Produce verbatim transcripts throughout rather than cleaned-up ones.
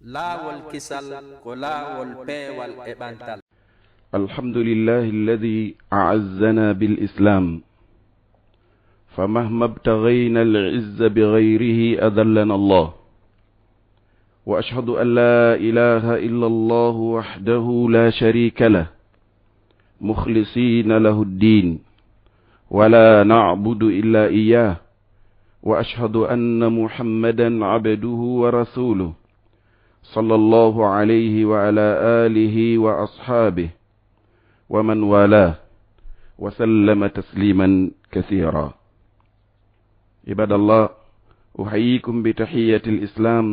Laawol kisal ko laawol peewal e ɓantal. الحمد لله الذي أعزنا بالإسلام، فمهما ابتغينا العز بغيره أذلنا الله. وأشهد أن لا إله إلا الله وحده لا شريك له، مخلصين له الدين، ولا نعبد إلا إياه. وأشهد أن محمدا عبده ورسوله، صلى الله عليه وعلى آله وأصحابه ومن والاه، وسلم تسليما كثيرا. عباد الله، أحييكم بتحية الإسلام،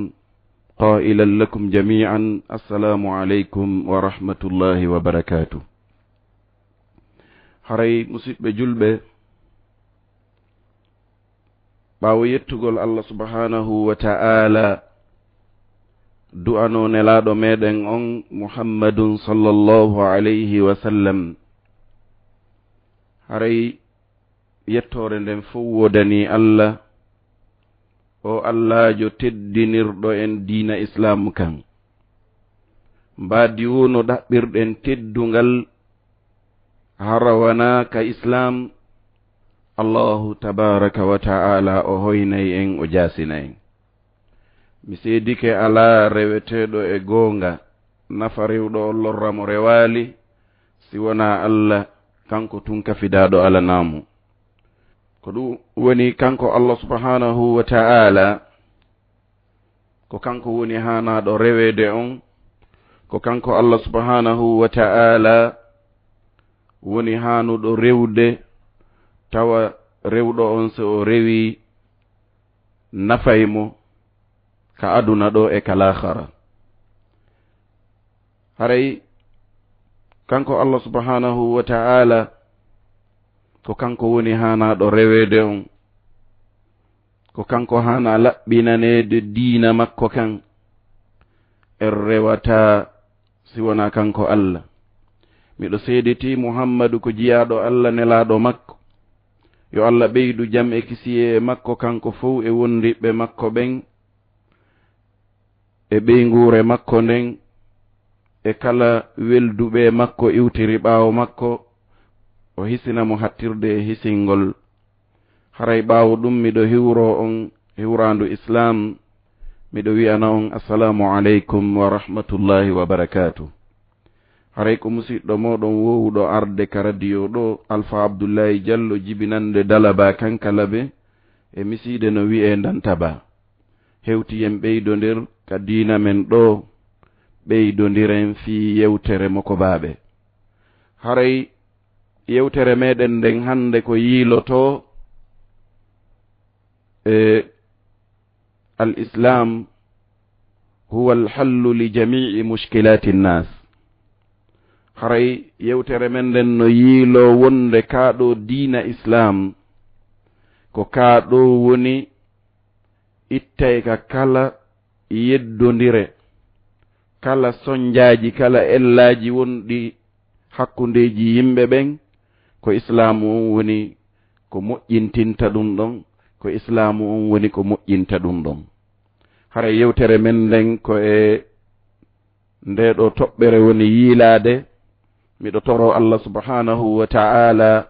قائلا لكم جميعا: السلام عليكم ورحمة الله وبركاته. Haray, musidɓe julɓe, ɓaawo yettugol Allah subhanahu wa ta'ala, du'ano nelaaɗo meɗen on Muhammadun sallallahu alayhi wa sallam, haray yettoore nden fow woodanii Allah, o Allaajo teddinirɗo en diina Islaamu kan. Mbaadi woo no ɗaɓɓirɗen teddungal hara wanaa ka Islaam, Allaahu tabaaraka wa ta'ala o hoynay en, o jaasinay en. Mi seedike alaa reweteeɗo e goonga, nafa rewɗo on, lorra mo rewaali, si wonaa Allah, kanko tun kafidaaɗo alanaa mo. Ko ɗun woni kanko Allah subhanahu wa ta'ala, ko kanko woni haanaaɗo reweede on, ko kanko Allah subhanahu wa ta'ala woni haanuɗo rewde, tawa rewɗo on, so o rewii, nafay mo ka aduna ɗoo e ka laakhara. Haray kanko Allah subhanahu wa ta'ala, ko kanko woni haanaaɗo reweede on, ko kanko haanaa laɓɓinaneede diina makko kan. En rewataa si wonaa kanko Allah. Miɗo seeditii Muhammadu ko jiyaaɗo Allah, nelaaɗo makko. Yo Allah ɓeydu jam e kisiyee e makko, kanko fow e wondiɓɓe makko ɓen, e ɓeynguure makko nden, e kala welduɓe makko iwtiri ɓaawo makko, o hisina mo hattirde e hisingol. Haray ɓaawo ɗun, miɗo hiwroo on hiwraandu Islaam, miɗo wi'ana on, Assalaamu aleykum wa rahmatullaahi wa barakaatuh. Haray ko musiɗɗo mooɗon woowuɗo arde ka radio ɗoo, Alfa Abdullaahi Jallo, jibinannde Dalaba Kankalabe, e misiide no wi'ee Ndantaba. Hewti en ɓeydondir ka diina men ɗoo, ɓeydondiren fii yewtere mokobaaɓe. Haray yewtere meɗen nden hannde ko yiilotoo e al Islaam huwa al hallu li jami'i mushkilati nnas. Haray yewtere men nden no yiiloo wonde kaa ɗoo diina Islaam ko kaa ɗoo woni ittay ka kala yeddondire, kala sonjaaji, kala ellaaji wonɗi hakkundeeji yimɓe ɓen, ko Islaamu on woni ko moƴƴintinta ɗun ɗon, ko Islaamu on woni ko moƴƴinta ɗun ɗon. Hara yewtere men nden ko e ndee ɗoo toɓɓere woni yiilaade. Miɗo toroo Allah subhanahu wa ta'ala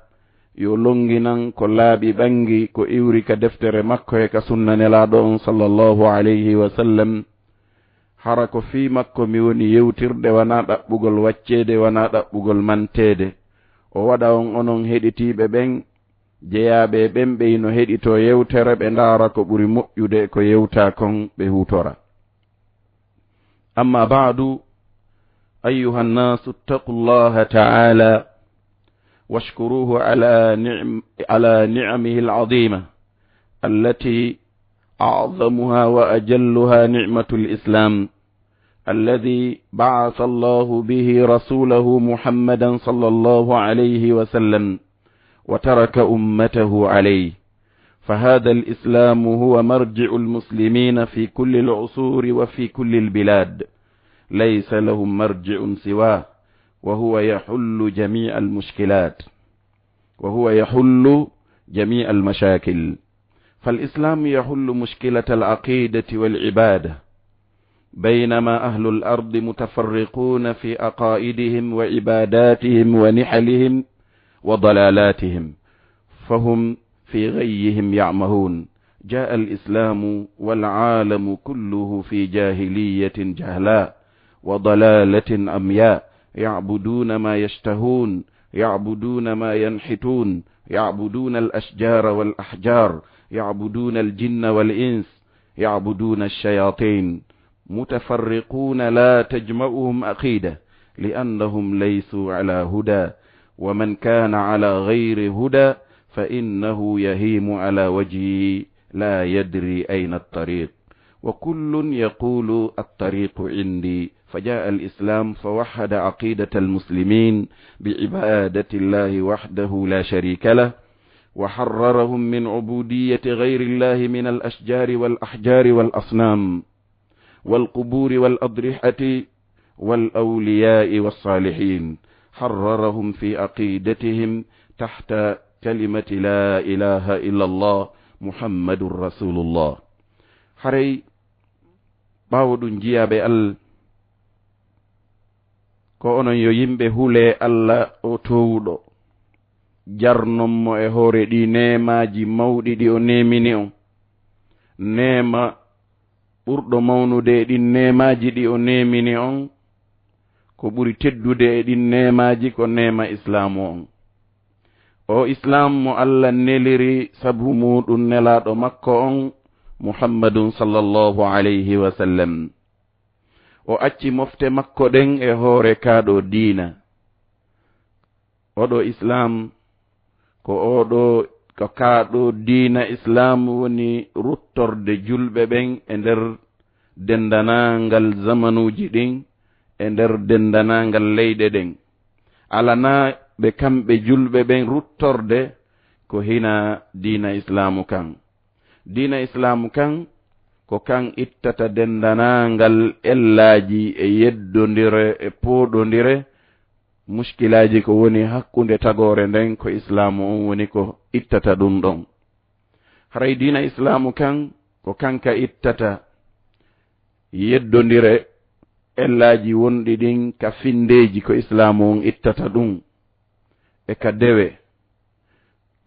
yo lonnginan ko laaɓi ɓanngi, ko iwri ka deftere makko e ka sunna Nelaaɗo on sallallahu alayhi wa sallam. Hara ko fii makko mi woni yewtirde, wanaa ɗaɓɓugol wacceede, wanaa ɗaɓɓugol manteede. O waɗa on onon heɗitiiɓe ɓen, jeyaaɓe e ɓen ɓe hino heɗitoo yewtere, ɓe ndaara ko ɓuri moƴƴude ko yewtaa kon, ɓe huutora. أما بعد، أيها الناس، اتقوا الله تعالى واشكروه على نعم-، على نعمه العظيمة، التي أعظمها وأجلها نعمة الإسلام، الذي بعث الله به رسوله محمدا صلى الله عليه وسلم وترك أمته عليه، فهذا الإسلام هو مرجع المسلمين في كل العصور وفي كل البلاد، ليس لهم مرجع سواه، وهو يحل جميع المشكلات، وهو يحل جميع المشاكل. فالإسلام يحل مشكلة العقيدة والعبادة، بينما أهل الأرض متفرقون في عقائدهم وعباداتهم ونحلهم وضلالاتهم، فهم في غيهم يعمهون. جاء الإسلام والعالم كله في جاهلية جهلاء وضلالة عمياء، يعبدون ما يشتهون، يعبدون ما ينحتون، يعبدون الأشجار والأحجار، يعبدون الجن والإنس، يعبدون الشياطين، متفرقون لا تجمعهم عقيدة، لأنهم ليسوا على هدى، ومن كان على غير هدى فإنه يهيم على وجهه لا يدري أين الطريق، وكل يقول الطريق عندي، فجاء الإسلام فوحد عقيدة المسلمين بعبادة الله وحده لا شريك له، وحررهم من عبودية غير الله من الأشجار والأحجار والأصنام والقبور والأضرحة والأولياء والصالحين، حررهم في عقيدتهم تحت كلمة لا إله إلا الله محمد رسول الله. Haray ɓaawo ɗum, jiyaaɓe Allah, ko onon yo yimɓe, hulee Allah o toowuɗo, jarnon mo e hoore ɗii neemaaji mawɗi ɗi o neemini on. Neema ɓurɗo mawnude e ɗin neemaaji ɗi o neemini on, ko ɓuri teddude e ɗin neemaaji, ko neema Islaamu on. O Islaam mo Allah neliri sabu muuɗum Nelaaɗo makko on, Muhammadun sallallahu alayhi wa sallam. O acci mofte makko ɗen e hoore kaa ɗoo diina. Oɗo Islaam, ko oɗo, ko kaa ɗoo diina Islaam woni ruttorde julɓe ɓen e nder denndanaangal zamanuuji ɗin, e nder denndanaangal leyɗe ɗen. Alanaa ɓe kamɓe julɓe ɓen ruttorde ko hinaa diina Islaamu kan. Diina Islaamu kan, ko kan ittata denndanaangal ellaaji e yeddondire e pooɗondire, muskilaaji ko woni hakkunde tagoore nden, ko Islaamu on woni ko ittata ɗum ɗon. Haray diina Islaamu kan, ko kanka ittata yeddondire ellaaji wonɗi ɗin ka finndeeji, ko Islaamu on ittata ɗum, e ka dewe.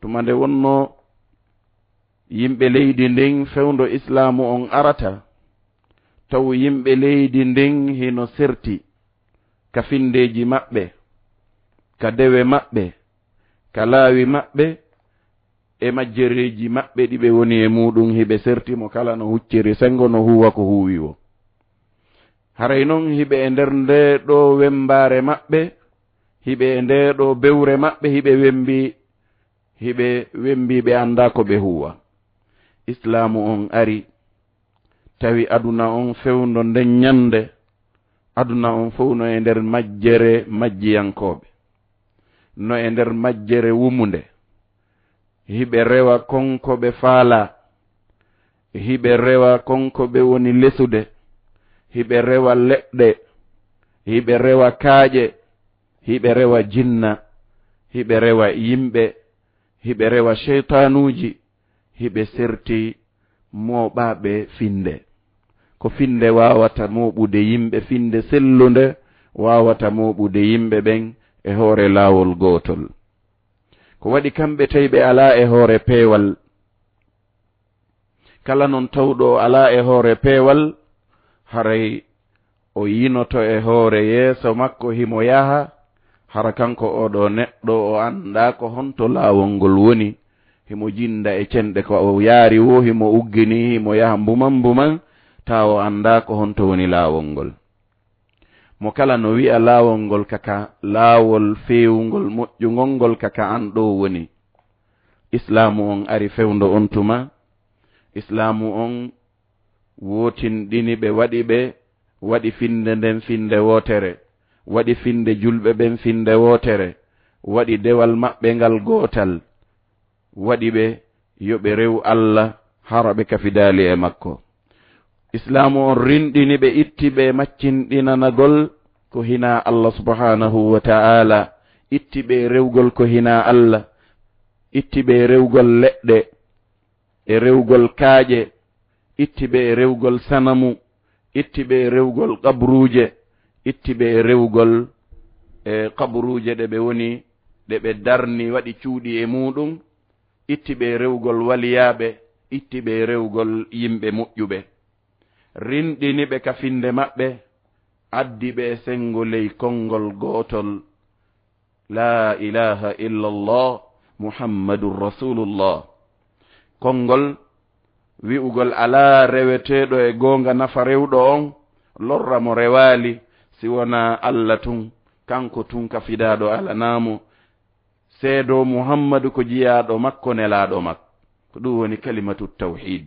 Tuma nde wonnoo yimɓe leydi ndin fewndo Islaamu on arata, taw yimɓe leydi ndin hino serti ka finndeeji maɓɓe, ka dewe maɓɓe, ka laawi maɓɓe, e majjereeji maɓɓe ɗi ɓe woni e muuɗum, hiɓe serti mo kala no hucciri senngo, no huuwa ko huuwi woo. Haray non hiɓe e nder ndee ɗoo wemmbaare maɓɓe, hiɓe e ndee ɗoo bewre maɓɓe, hiɓe wemmbi, hiɓe wemmbi, ɓe anndaa ko ɓe huuwa. Islaamu on ari, tawi aduna on fewndo nden ñannde, aduna on fow no e nder majjere majjiyankooɓe, no e nder majjere wumunde. Hiɓe rewa kon ko ɓe faalaa, hiɓe rewa kon ko ɓe woni lesude, hiɓe rewa leɗɗe, hiɓe rewa kaaƴe, hiɓe rewa jinna, hiɓe rewa yimɓe, hiɓe rewa seytaanuuji, hiɓe serti mooɓaaɓe finnde. Ko finnde waawata mooɓude yimɓe, finnde sellunde waawata mooɓude yimɓe ɓen e hoore laawol gootol. Ko waɗi kamɓe tawi ɓe alaa e hoore peewal. Kala non tawɗo o alaa e hoore peewal, haray o yinoto e hoore yeeso makko, himo yaha, hara kanko oɗo neɗɗo o anndaa ko honto laawol ngol woni, himo jinnda e cenɗe ko o yaari woo, himo uggini, himo yaha mbuman mbuman, taa o anndaa ko honto woni laawol ngol. Mo kala no wi'a laawol ngol ka ka laawol feewungol, moƴƴungol ngol ka ka an ɗoo woni. Islaamu on ari fewndo on tuma, Islaamu on wootinɗini ɓe, waɗi ɓe, waɗi finnde nden finnde wootere, waɗi finnde julɓe ɓen finnde wootere, waɗi dewal maɓɓe ngal gootal, waɗi ɓe yo ɓe rew Allah, hara ɓe kafidaali e makko. Islaamu on rinɗini ɓe, itti ɓe maccinɗinanagol ko hinaa Allah subhaanahu wa ta'ala, itti ɓe rewgol ko hinaa Allah, itti ɓe rewgol leɗɗe, e rewgol kaaƴe, itti ɓe e rewgol sanamu, itti ɓe e rewgol qabruuje, itti ɓe e rewgol, e, qabruuje ɗe ɓe woni, ɗe ɓe darni, waɗi cuuɗi e muuɗum, itti ɓe e rewgol waliyaaɓe, itti ɓe e rewgol yimɓe moƴƴuɓe. Rinɗini ɓe ka finnde maɓɓe, addi ɓe e senngo ley konngol gootol, "Laa ilaaha illallah, Muhammadun Rasuulullah." Konngol wi'ugol alaa reweteeɗo e goonga nafa rewɗo on, lorra mo rewaali, si wonaa Alla tun, kanko tun ka fidaaɗo alanaa mo, seedoo Muhammadu ko jiyaaɗo makko, nelaaɗo makko. Ko ɗum woni kalimatu tawhiid.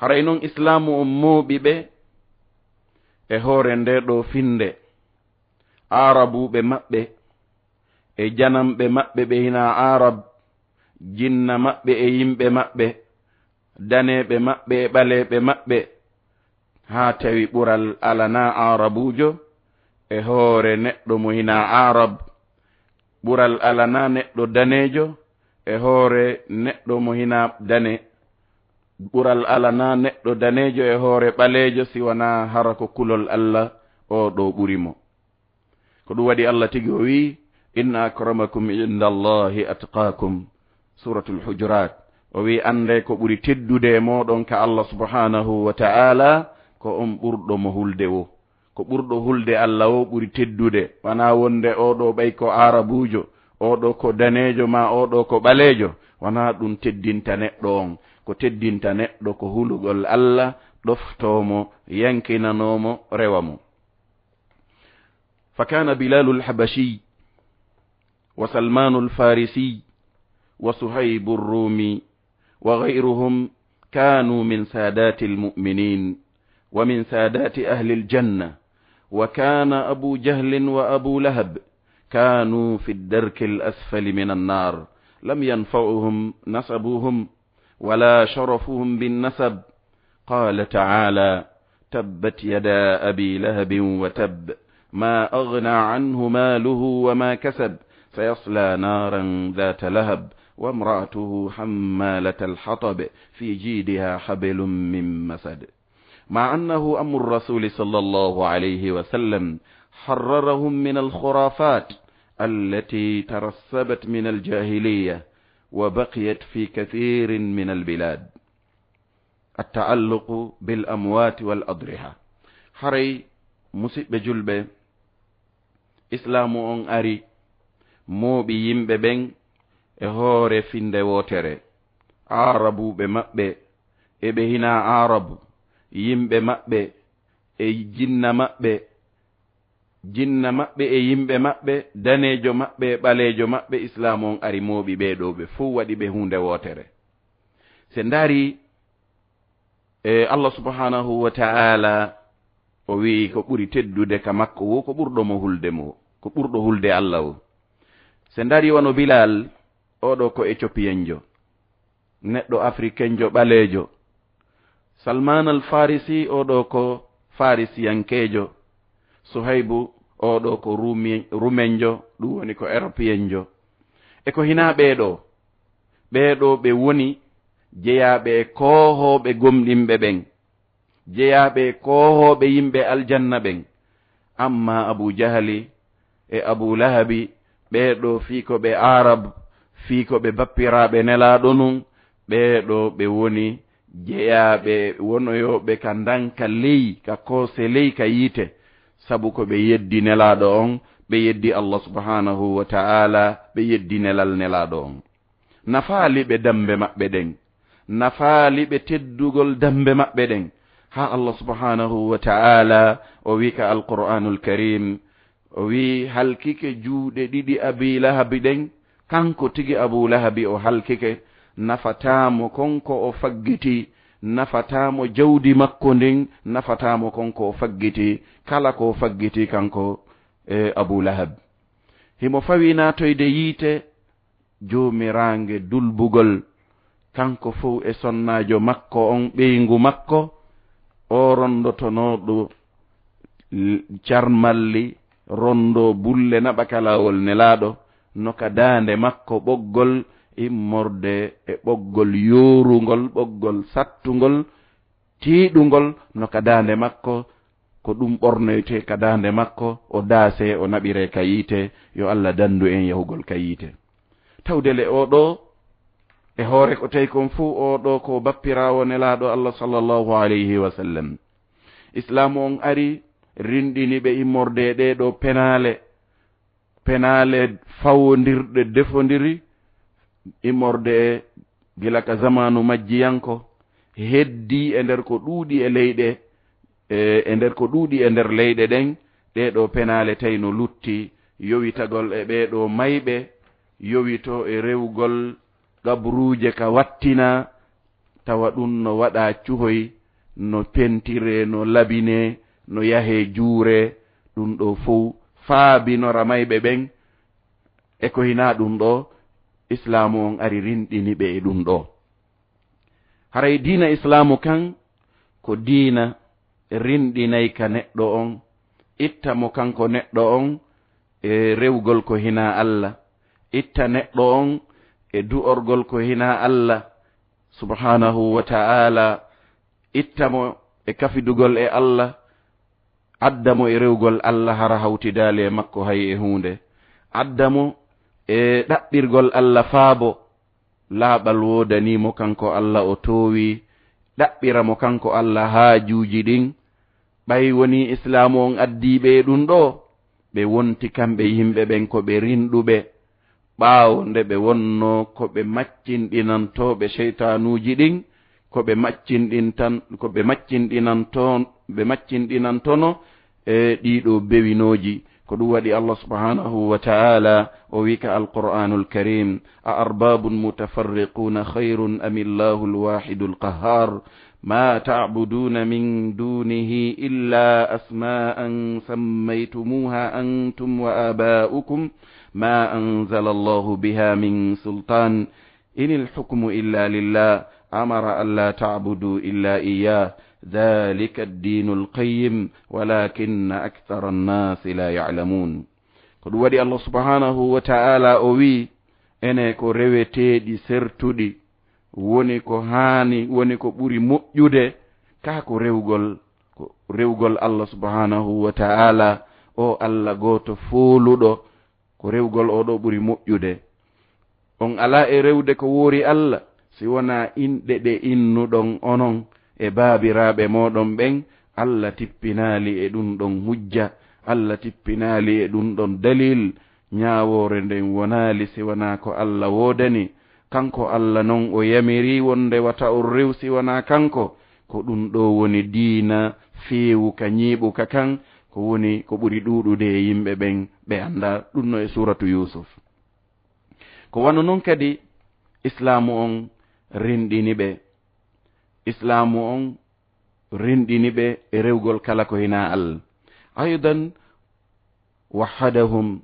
Haray non Islaamu on mooɓi ɓe e hoore ndee ɗoo finnde, Aarabuuɓe maɓɓe e janamɓe maɓɓe ɓe hinaa Aarab, jinna maɓɓe e yimɓe maɓɓe, daneeɓe maɓɓe e ɓaleeɓe maɓɓe, haa tawi ɓural alanaa Aarabuujo e hoore neɗɗo mo hinaa Aarab, ɓural alanaa neɗɗo daneejo e hoore neɗɗo mo hinaa dane, ɓural alanaa neɗɗo daneejo e hoore ɓaleejo, si wanaa hara ko kulol Alla oo ɗoo ɓuri mo. Ko ɗum waɗi Alla tigi o wi'i, "Inna akramakum inda Allahi atqaakum." Suuratul Hujuraat. O wi'i, "Anndee ko ɓuri teddude e mooɗon ka Alla subhaanahu wa ta'aala, ko on ɓurɗo mo hulde woo." Ko ɓurɗo hulde Alla woo ɓuri teddude. Wanaa wonde oo ɗoo ɓay ko Aarabuujo, oo ɗoo ko daneejo, maa oo ɗoo ko ɓaleejo. Wanaa ɗum teddinta neɗɗo on. Ko teddinta neɗɗo ko hulugol Alla, ɗoftoo mo, yankinanoo mo, rewa mo. فكان بلال الحبشي وسلمان الفارسي وصهيب الرومي وغيرهم كانوا من سادات المؤمنين ومن سادات أهل الجنة، وكان أبو جهل وأبو لهب كانوا في الدرك الأسفل من النار، لم ينفعهم نسبهم ولا شرفهم بالنسب. قال تعالى: "تبت يدا أبي لهب وتب، ما أغنى عنه ماله وما كسب، سيصلى نارا ذات لهب، وامرأته حمالة الحطب، في جيدها حبل من مسد." مع أنه أم الرسول صلى الله عليه وسلم حررهم من الخرافات التي ترسبت من الجاهلية وبقيت في كثير من البلاد. التعلق بالأموات والأضرحة. Haray, musiɓɓe julɓe, Islaamu on ari, mooɓi yimɓe ɓen e hoore finnde wootere. Aarabuuɓe maɓɓe e ɓe hinaa Aarabu, yimɓe maɓɓe e jinna maɓɓe, jinna maɓɓe e yimɓe maɓɓe, daneejo maɓɓe e ɓaleejo maɓɓe, Islaamu on ari mooɓi ɓee ɗoo, ɓe fow waɗi ɓe huunde wootere. Se ndaari, e, Allah subhanahu wa ta'ala, o wi'i ko ɓuri teddude ka makko wo ko ɓurɗo mo hulde mo, ko ɓurɗo hulde Allah wo. Se ndaari wano Bilal, oo ɗoo ko Eciopiyenjo, neɗɗo Afrikenjo ɓaleejo. Salman al Farisi, oo ɗoo ko Farisiyankeejo. Suhaybu, oo ɗoo ko Rumi-, Rumenjo, ɗum woni ko Eropiyenjo. E ko hinaa ɓee ɗoo, ɓee ɗoo ɓe woni jeyaaɓe e koohooɓe gomɗinɓe ɓen, jeyaaɓe e koohooɓe yimɓe aljanna ɓen. Ammaa Abu Jahali e Abu Lahabi, ɓee ɗoo fii ko ɓe Arab, fii ko ɓe bappiraaɓe Nelaaɗo nun, ɓee ɗoo ɓe woni jeyaaɓe wonoyooɓe ka ndanka ley, ka koose ley, ka yiite, sabu ko ɓe yeddi Nelaaɗo on, ɓe yeddi Allah subhanahu wa ta'ala, ɓe yeddi nelal Nelaaɗo on. Nafaali ɓe dammbe maɓɓe ɗen, nafaali ɓe teddugol dammbe maɓɓe ɗen, haa Allah subhanahu wa ta'ala o wi'i ka Alqur'aanul Kariim, o wi'i, halkike juuɗe ɗiɗi Abii Lahabi ɗen, kanko tigi Abuu Lahabi o halkike, nafataa mo kon ko o faggitii, nafataa mo jawdi makko ndin, nafataa mo kon ko o faggitii, kala ko o faggitii kanko, e, Abuu Lahab. Himo fawii naatoyde yiite, Joomiraaɗo dulbugol, kanko fow e sonnaajo makko on, ɓeyngu makko, o ronndotonooɗo l-, carmalli, ronndoo bulle naɓa ka laawol Nelaaɗo, no ka daande makko ɓoggol immorde e ɓoggol yoorungol, ɓoggol sattungol, tiiɗungol no ka daande makko, ko ɗum ɓornoytee ka daande makko, o daasee, o naɓiree ka yiite, yo Allah danndu en yahugol ka yiite. Tawde le oo ɗoo, e hoore ko tawi kon fuu oo ɗoo ko bappiraawo Nelaaɗo Allah sallallahu alayhi wa sallam. Islaamu on ari rinɗini ɓe immorde e ɗee ɗoo penaale, penaale fawondirɗe defondiri, immorde e gila ka zamaanu majjiyanko, heddii e nder ko ɗuuɗi e leyɗe, e, e nder ko ɗuuɗi e nder leyɗe ɗen, ɗee ɗoo penaale tawi no lutti, yowitagol e ɓee ɗoo mayɓe, yowito e rewgol qabruuje ka wattinaa, tawa ɗum no waɗaa cuhoy, no pentiree, no labinee, no yahee juuree, ɗum ɗoo fow faabinora mayɓe ɓen, e ko hinaa ɗum ɗoo, Islaamu on ari rinɗini ɓe e ɗum ɗoo. Haray diina Islaamu kan ko diina rinɗinay ka neɗɗo on, itta mo kanko neɗɗo on e rewgol ko hinaa Allah, itta neɗɗo on e du'orgol ko hinaa Allah subhaanahu wa ta'ala, itta mo e kafidugol e Allah, adda mo e rewgol Allah hara hawtidaali e makko hay e huunde, adda mo e ɗaɓɓirgol Allah faabo, laaɓal woodanii mo kanko Allah o toowi, ɗaɓɓira mo kanko Allah haajuuji ɗin. Ɓay wonii Islaamu on addii ɓe e ɗum ɗoo, ɓe wonti kamɓe yimɓe ɓen ko ɓe rinɗuɓe, ɓaawo nde ɓe wonnoo ko ɓe maccinɗinantooɓe seytaanuuji ɗin, ko ɓe maccinɗintan-, ko ɓe maccinɗinanto-, ɓe maccinɗinantono e ɗii ɗoo bewinooji. Ko ɗum waɗi Allah subhanahu wa ta'ala o wi'i ka Alqur'anul Karim: "أأرباب متفرقون خير أم الله الواحد القهار؟ ما تعبدون من دونه إلا أسماء سميتموها أنتم وآباؤكم ما أنزل الله بها من سلطان إن الحكم إلا لله أمر ألا تعبدوا إلا إياه ذلك الدين القيم ولكن أكثر الناس لا يعلمون." Ko ɗum waɗi Allah subhanahu wa ta'ala o wi'i, ene ko reweteeɗi sertuɗi woni ko haani, woni ko ɓuri moƴƴude, kaa ko rewgol, ko rewgol Allah subhanahu wa ta'ala, o Allah gooto fooluɗo, ko rewgol oo ɗoo ɓuri moƴƴude. On alaa e rewde ko woori Allah, si wonaa inɗe ɗe innuɗon onon e baabiraaɓe mooɗon ɓen, Allah tippinaali e ɗum ɗon hujja, Allah tippinaali e ɗum ɗon dalil. Ñaawoore nden wonaali si wanaa ko Allah woodani. Kanko Allah non o yamiri wonde wata on rew si wanaa kanko. Ko ɗum ɗoo woni diina feewuka, ñiiɓuka kan, ko woni ko ɓuri ɗuuɗude e yimɓe ɓen ɓe anndaa. Ɗum no e suuratu Yuusuf. Ko wano non kadi Islaamu on rinɗini ɓe. Islaamu on rinɗini ɓe e rewgol kala ko hinaa Allah. أيضا وحدهم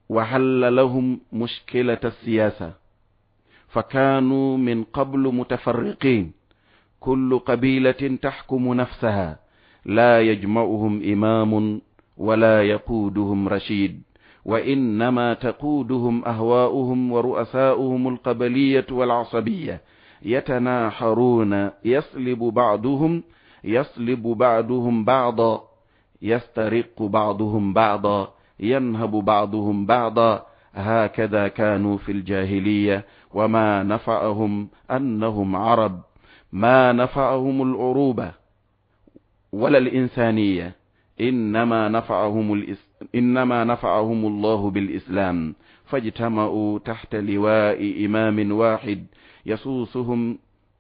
وحل لهم مشكلة السياسة، فكانوا من قبل متفرقين، كل قبيلة تحكم نفسها، لا يجمعهم إمام ولا يقودهم رشيد، وإنما تقودهم أهواؤهم ورؤساؤهم القبلية والعصبية، يتناحرون، يسلب بعضهم، يسلب بعضهم بعضا، يسترق بعضهم بعضا، ينهب بعضهم بعضا. هكذا كانوا في الجاهلية، وما نفعهم أنهم عرب، ما نفعهم العروبة ولا الإنسانية، إنما نفعهم الإس-، إنما نفعهم الله بالإسلام، فاجتمعوا تحت لواء إمام واحد يسوسهم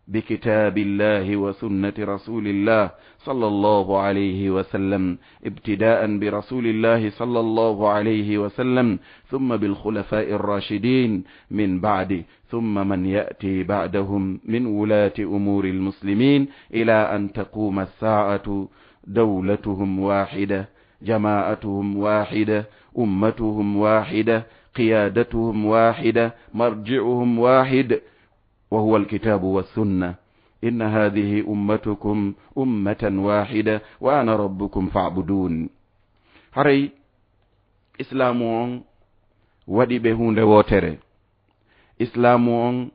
بكتاب الله وسنة رسول الله صلى الله عليه وسلم، ابتداء برسول الله صلى الله عليه وسلم، ثم بالخلفاء الراشدين من بعده، ثم من يأتي بعدهم من ولاة أمور المسلمين إلى أن تقوم الساعة. دولتهم واحدة، جماعتهم واحدة، أمتهم واحدة، قيادتهم واحدة، مرجعهم واحد، وهو الكتاب والسنة. إن هذه أمتكم أمة واحدة وأنا ربكم فاعبدون. Haray Islaamu on waɗi ɓe huunde wootere. Islaamu on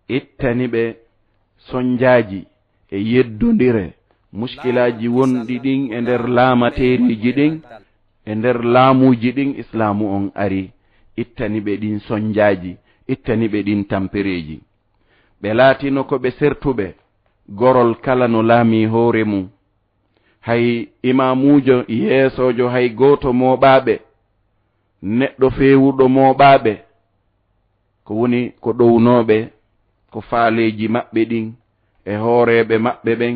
ittani ɓe sonjaaji, e yeddondire, muskilaaji wonɗi ɗin e nder laamateeriiji ɗin, e nder laamuuji ɗin, Islaamu on ari, ittani ɓe ɗin sonjaaji, ittani ɓe ɗin tampereeji. Ɓe laatino ko ɓe sertuɓe, gorol kala no laamii hoore mum. Hay imaamuujo, yeesoojo, hay gooto mooɓaaɓe, neɗɗo feewuɗo mooɓaaɓe, ko woni ko ɗownooɓe, ko faaleeji maɓɓe ɗin, e hooreeɓe maɓɓe ɓen,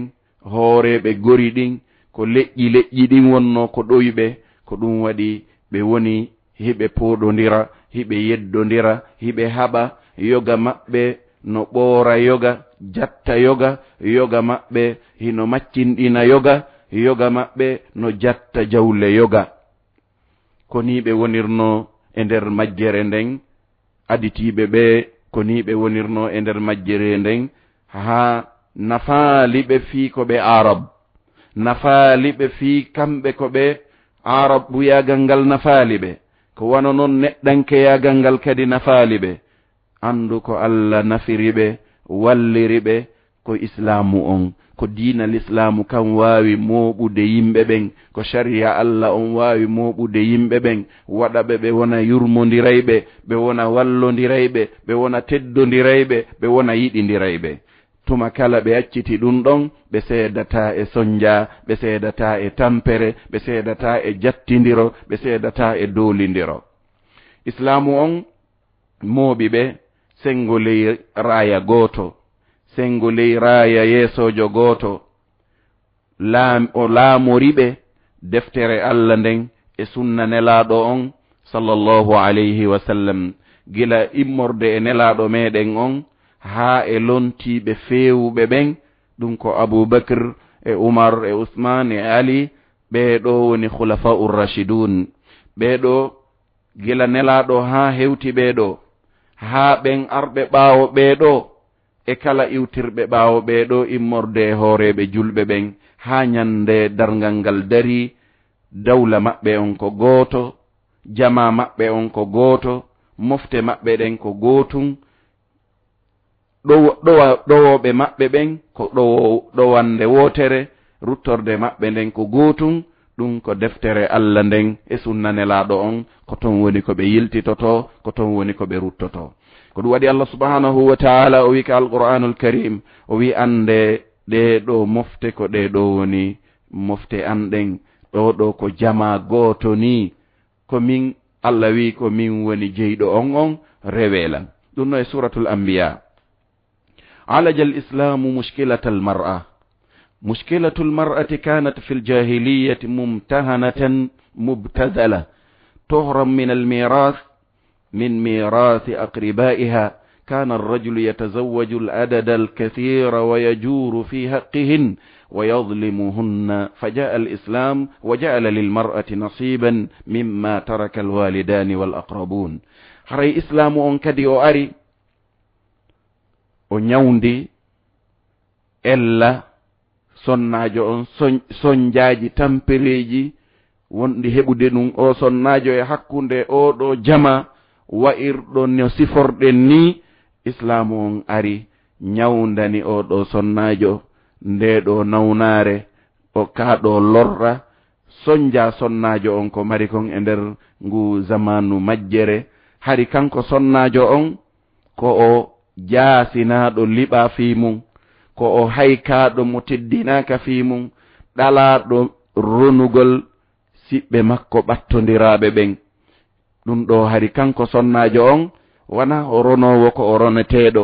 hooreeɓe gori ɗin, ko leƴƴi leƴƴi ɗin wonnoo ko ɗowi ɓe, ko ɗum waɗi ɓe woni hiɓe pooɗondira, hiɓe yeddondira, hiɓe haɓa, yoga maɓɓe no ɓoora yoga, jatta yoga, yoga maɓɓe hino maccinɗina yoga, yoga maɓɓe no jatta jawle yoga. Ko nii ɓe wonirnoo e nder majjere nden, aditiiɓe ɓe, ko nii ɓe wonirnoo e nder majjere nden, haa nafaali ɓe fii ko ɓe Arab, nafaali ɓe fii kamɓe ko ɓe Arab, buyaagal ngal nafaali ɓe, ko wano non neɗɗankeyaagal ngal kadi nafaali ɓe. Anndu ko Alla nafiri ɓe, walliri ɓe, ko Islaamu on, ko diina Lislaamu kan waawi mooɓude yimɓe ɓen, ko shari'a Alla on waawi mooɓude yimɓe ɓen, waɗa ɓe ɓe wona yurmondirayɓe, ɓe wona wallondirayɓe, ɓe wona teddondirayɓe, ɓe wona yiɗindirayɓe. Tuma kala ɓe acciti ɗum ɗon, ɓe seedataa e sonja, ɓe seedataa e tampere, ɓe seedataa e jattindiro, ɓe seedataa e doolindiro. Islaamu on mooɓi ɓe senngo ley raaya gooto, senngo ley raaya yeesoojo gooto. Laam-, o laamori ɓe deftere Alla nden e sunna Nelaaɗo on, sallallahu alayhi wa sallam, gila immorde e Nelaaɗo meɗen on, haa e lontiiɓe feewuɓe ɓen, ɗum ko Abu Bakr e Umar e Usmaan e Ali, ɓee ɗoo woni Khulafa'ur Rashidun. Ɓee ɗoo, gila Nelaaɗo haa hewti ɓee ɗoo, haa ɓen arɓe ɓaawo ɓee ɗoo, e kala iwtirɓe ɓaawo ɓee ɗoo immorde e hooreeɓe julɓe ɓen, haa ñande darngal ngal darii, dawla maɓɓe on ko gooto, jamaa maɓɓe on ko gooto, mofte maɓɓe ɗen ko gootum, ɗowo-, ɗowa-, ɗowooɓe maɓɓe ɓen ko ɗowo-, ɗowannde wootere, ruttorde maɓɓe nden ko gootum, ɗum ko deftere Alla nden e sunna Nelaaɗo on, ko ton woni ko ɓe yiltitotoo, ko ton woni ko ɓe ruttotoo. Ko ɗum waɗi Alla subhanahu wa ta'ala o wi'i ka Alqur'anul Karim, o wi'i, "Annde ɗee ɗoo mofte ko ɗee ɗoo woni mofte an ɗen, ɗoo ɗoo ko jamaa gooto nii." Ko min, Alla wi'i, ko min woni jeyɗo on on, rewee lan. Ɗum no e Suratul Anbiya. عالج الإسلام مشكلة المرأة. مشكلة المرأة كانت في الجاهلية ممتهنة مبتذلة، تحرم من الميراث، من ميراث أقربائها. كان الرجل يتزوج العدد الكثير ويجور في حقهن ويظلمهن، فجاء الإسلام وجعل للمرأة نصيبا مما ترك الوالدان والأقربون. Haray Islaamu on kadi o ari, o ñawndi ella sonnaajo on, soñ-, sonjaaji tampereeji wonɗi heɓude ɗum o sonnaajo e hakkunde oo ɗoo jamaa, wa'irɗo no siforɗen nii. Islaamu on ari ñawndani oo ɗoo sonnaajo ndee ɗoo nawnaare, o kaa ɗoo lorra, sonja sonnaajo on ko mari kon e nder ngu zamaanu majjere. Hari kanko sonnaajo on, ko o jaasinaaɗo liɓaa fii mum, ko o haykaaɗo mo teddinaaka fii mum, ɗalaaɗo ronugol siɓɓe makko ɓattondiraaɓe ɓen. Ɗum ɗoo hari kanko sonnaajo on, wanaa o ronoowo ko o roneteeɗo.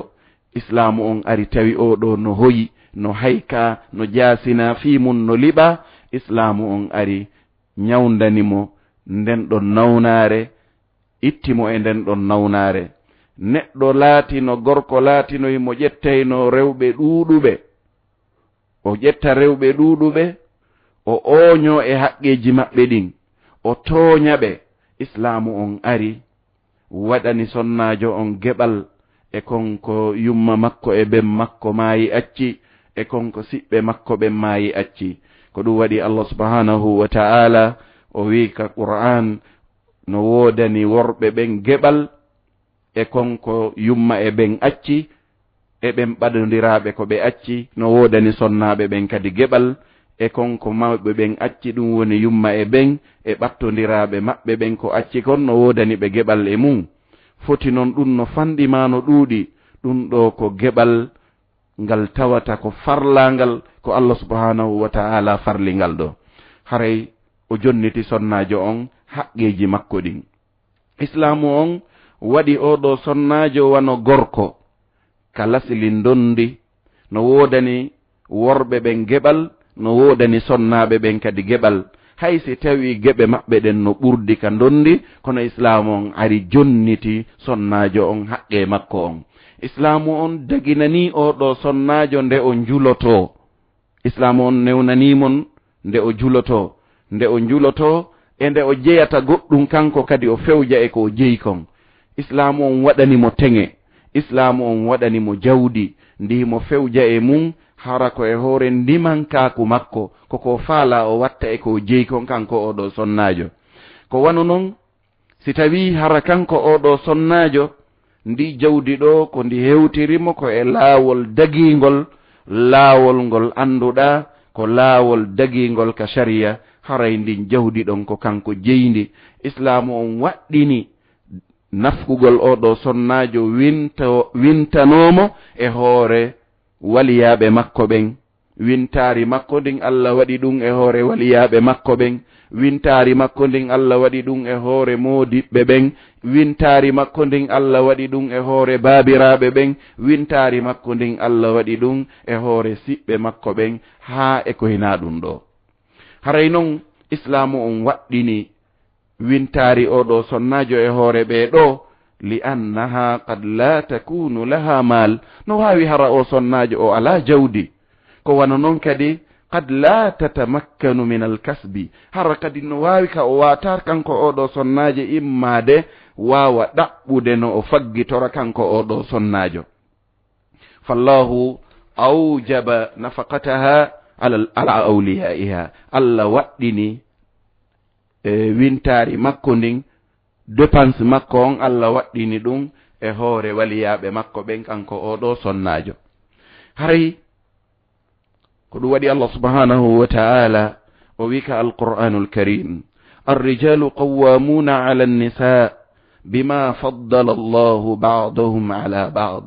Islaamu on ari tawi oo ɗoo no hoyi, no haykaa, no jaasinaa fii mum, no liɓaa. Islaamu on ari ñawndani mo nden ɗon nawnaare, itti mo e nden ɗon nawnaare. Neɗɗo laatino, gorko laatino himo ƴettaynoo rewɓe ɗuuɗuɓe, o ƴetta rewɓe ɗuuɗuɓe, o ooñoo e haqqeeji maɓɓe ɗin, o tooña ɓe. Islaamu on ari, waɗani sonnaajo on geɓal e kon ko yumma makko e ben makko maayi acci, e kon ko siɓɓe makko ɓen maayi acci. Ko ɗum waɗi Allah subhanahu wa ta'ala o wi'i ka Qur'an, no woodani worɓe ɓen geɓal e kon ko yumma e ben acci, e ɓen ɓadondiraaɓe ko ɓe acci, no woodani sonnaaɓe ɓen kadi geɓal, e kon ko mawɓe ɓen acci, ɗum woni yumma e ɓen, e ɓattondiraaɓe maɓɓe ɓen ko acci kon, no woodani ɓe geɓal e mum. Foti non ɗum no fanɗi maa no ɗuuɗi, ɗum ɗoo ko geɓal ngal tawata ko farlaangal, ko Allah subhanahu wa ta'ala farlingal ɗoo. Haray o jonniti sonnaajo on haqqeeji makko ɗin. Islaamu on waɗi oo ɗoo sonnaajo wano gorko ka lasli ndondi, no woodani worɓe ɓen geɓal, no woodani sonnaaɓe ɓen kadi geɓal. Hay si tawii geɓe maɓɓe ɗen no ɓurdi ka ndondi, kono Islaamu on ari jonniti sonnaajo on haqqee makko on. Islaamu on daginanii oo ɗoo sonnaajo nde o njulotoo. Islaamu on newnanii mon nde o julotoo, nde o njulotoo, e nde o jeyata goɗɗum, kanko kadi o fewja e ko o jeyi kon. Islaamu on waɗani mo teŋe, Islaamu on waɗani mo jawdi, ndi himo fewja e mum, hara ko e hoore ndimankaaku makko, ko ko faalaa o watta e ko o jeyi kon, kanko oo ɗoo sonnaajo. Ko wano non, si tawii hara kanko oo ɗoo sonnaajo, ndi jawdi ɗoo ko ndi hewtiri mo ko e laawol dagiingol, laawol ngol annduɗaa ko laawol dagiingol ka sariya, haray ndin jawdi ɗon ko kanko jeyi ndi. Islaamu on waɗɗini nafqugol oo ɗoo sonnaajo winto-, wintanoo mo e hoore waliyaaɓe makko ɓen. Wintaari makko ndin, Allah waɗi ɗum e hoore waliyaaɓe makko ɓen. Wintaari makko ndin, Allah waɗi ɗum e hoore moodiɓɓe ɓen. Wintaari makko ndin, Allah waɗi ɗum e hoore baabiraaɓe ɓen. Wintaari makko ndin, Allah waɗi ɗum e hoore siɓɓe makko ɓen, haa e ko hinaa ɗum ɗoo. Haray non, Islaamu on waɗɗini wintaari oo ɗoo sonnaajo e hoore ɓee ɗoo, li annaha qad la takunu laha mal. No waawi hara oo sonnaajo o alaa jawdi. Ko wano non kadi, qad la tatamakkanu min al kasbi. Hara kadi no waawi ka o waatar kanko oo ɗoo sonnaajo immaade waawa ɗaɓɓude no o faggitora kanko oo ɗoo sonnaajo. Fallahu awjaba nafaqataha ala, ala awliyaiha. Allah waɗɗini, e, wintaari makko ndin, dépense makko on, Allah waɗɗini ɗum e hoore waliyaaɓe makko ɓen, kanko oo ɗoo sonnaajo. Haray ko ɗum waɗi Allah subhanahu wa ta'ala o wi ka Alqur'anul Karim, "Ar-rijalu qawwamuna ala an-nisa bima faddala Allahu ba'dahum ala ba'd."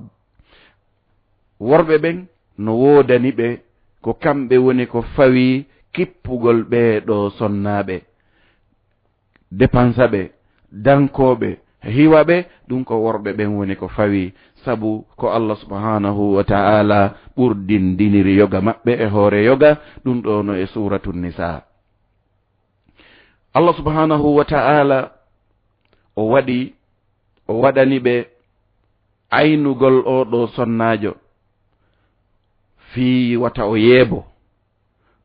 Worɓe ɓen no woodani ɓe ko kamɓe woni ko fawi kippugol ɓee ɗoo sonnaaɓe, depansa ɓe, dankoo ɓe, hiwa ɓe, ɗum ko worɓe ɓen woni ko fawi, sabu ko Allah subhanahu wa ta'ala ɓurdindiniri yoga maɓɓe e hoore yoga, ɗum ɗoo no e Suuratu Nisaa. Allah subhanahu wa ta'ala o waɗi, o waɗani ɓe aynugol oo ɗoo sonnaajo fii wata o yeebo,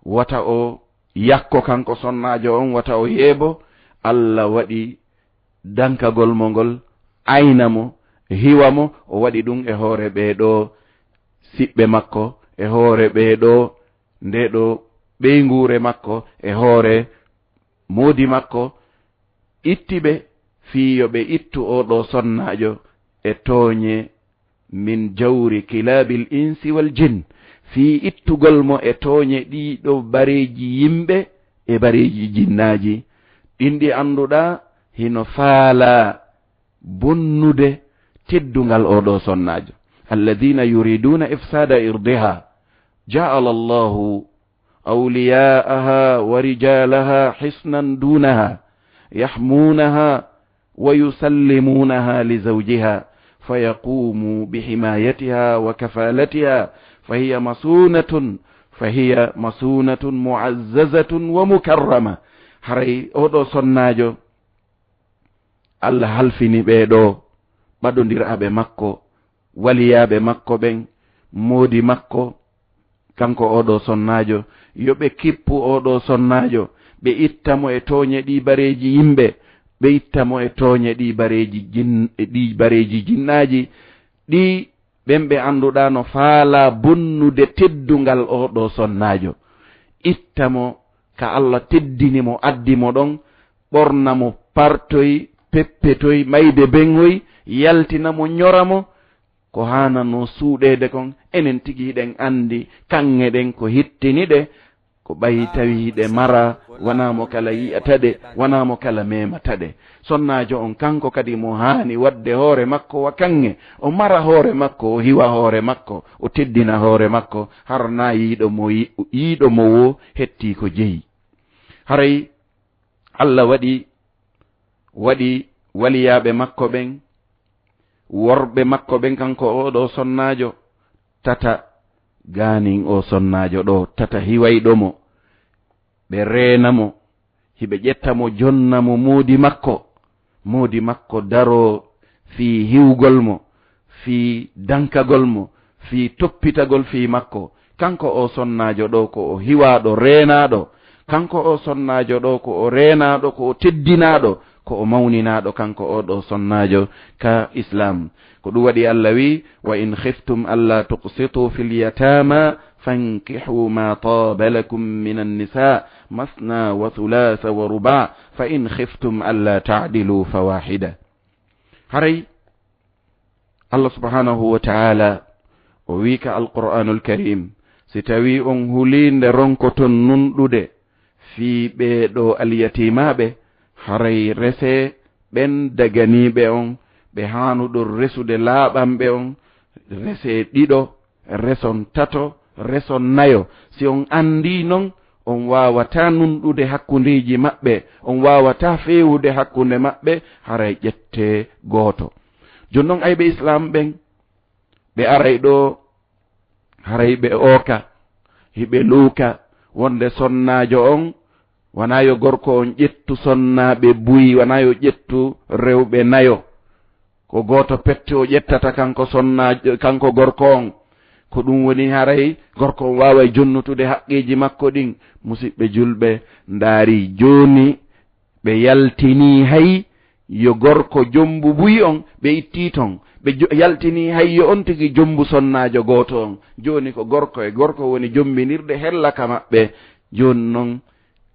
wata o yakko kanko sonnaajo on, wata o yeebo. Allah waɗi dankagol mo ngol, ayna mo, hiwa mo, o waɗi ɗum e hoore ɓee ɗoo siɓɓe makko, e hoore ɓee ɗoo, ndee ɗoo ɓeynguure makko, e hoore moodi makko, itti ɓe fii yo ɓe ittu oo ɗoo sonnaajo e tooñe min jawri kilaabil insi wal jin, fii ittugol mo e tooñe ɗii ɗoo bareeji yimɓe e bareeji jinnaaji, ɗin ɗi annduɗaa hino faalaa bonnude teddungal oo ɗoo sonnaajo. Alladhina yuriduna ifsada irdiha, ja'ala Allahu awliya'aha wa rijalaha hisnan dunaha, yahmunaha wa yusallimunaha li zawjiha, fayaqumu bi himayatiha wa kafalatiha, fahiya masunatun, fahiya masunatun mu'azzazatun wa mukarrama. Haray oo ɗoo sonnaajo, Allah halfini ɓee ɗoo ɓadondiraaɓe makko, waliyaaɓe makko ɓen, moodi makko, kanko oo ɗoo sonnaajo, yo ɓe kippu oo ɗoo sonnaajo, ɓe itta mo e tooñe ɗii bareeji yimɓe, ɓe itta mo e tooñe ɗii bareeji jin-, ɗii bareeji jinnaaji, ɗii ɓen ɓe annduɗaa no faalaa bonnude teddungal oo ɗoo sonnaajo. Itta mo ka Allah teddini mo, addi mo ɗon, ɓorna mo partoy, peppetoy, mayde beŋoy, yaltina mo, ñora mo, Ko haananoo suuɗeede kon, enen tigi hiɗen anndi kaŋŋe ɗen ko hittini ɗe, ko ɓay tawi hiɗe mara, wanaa mo kala yi'ata ɗe, wanaa mo kala memata ɗe. Sonnaajo on kanko kadi mo haani waɗde hoore makko wa kaŋŋe, o mara hoore makko, o hiwa hoore makko, o teddina hoore makko, har naa yiiɗo mo yi-, yiiɗo mo woo hettii ko jeyi. Haray Alla waɗi, waɗi waliyaaɓe makko ɓen, worɓe makko ɓen, kanko oo ɗoo sonnaajo, tata gaanin oo sonnaajo ɗoo, tata hiwayɗo mo. Ɓe reena mo, hiɓe ƴetta mo, jonna mo moodi makko. Moodi makko daroo fii hiwgol mo, fii dankagol mo, fii toppitagol fii makko. Kanko oo sonnaajo ɗoo ko o hiwaaɗo, reenaaɗo. Kanko oo sonnaajo ɗoo ko o reenaaɗo, ko o teddinaaɗo, ko o mawninaaɗo, kanko oo ɗoo sonnaajo ka Islaam. Ko ɗum waɗi Alla wi: "Wa in khiftum alla tuqsitu fil yatama fankihu ma taba lakum minan nisa masna wa thulatha wa ruba, fa in khiftum alla ta'dilu fa wahida." Haray Allah subhanahu wa ta'ala o wi ka Alqur'anul Karim, si tawi on hulii nde ronkoton nunɗude fii ɓee ɗoo alyatimaaɓe, haray resee ɓen daganiiɓe on, ɓe haanuɗon resude laaɓanɓe on, resee ɗiɗo, reson tato, reson nayo. Si on anndii non, on waawataa nunɗude hakkundeeji maɓɓe, on waawataa feewude hakkunde maɓɓe, haray ƴettee gooto. Jooni non ayɓe Islaam ɓen, ɓe aray ɗoo, haray ɓe ooka, hiɓe luuka, wonde sonnaajo on, wanaa yo gorko on ƴettu sonnaaɓe buy, wanaa yo ƴettu rewɓe nayo. Ko gooto pette o ƴettata kanko sonnaajo, kanko gorko on. Ko ɗum woni haray gorko on waaway jonnutude haqqeeji makko ɗin. Musiɓɓe julɓe, ndaari jooni, ɓe yaltinii hay yo gorko jombu buy on, ɓe ittii ton. Ɓe jo-, yaltinii hay yo on tigi jombu sonnaajo gooto on. Jooni ko gorko e gorko woni jombinirde hella ka maɓɓe. Jooni non,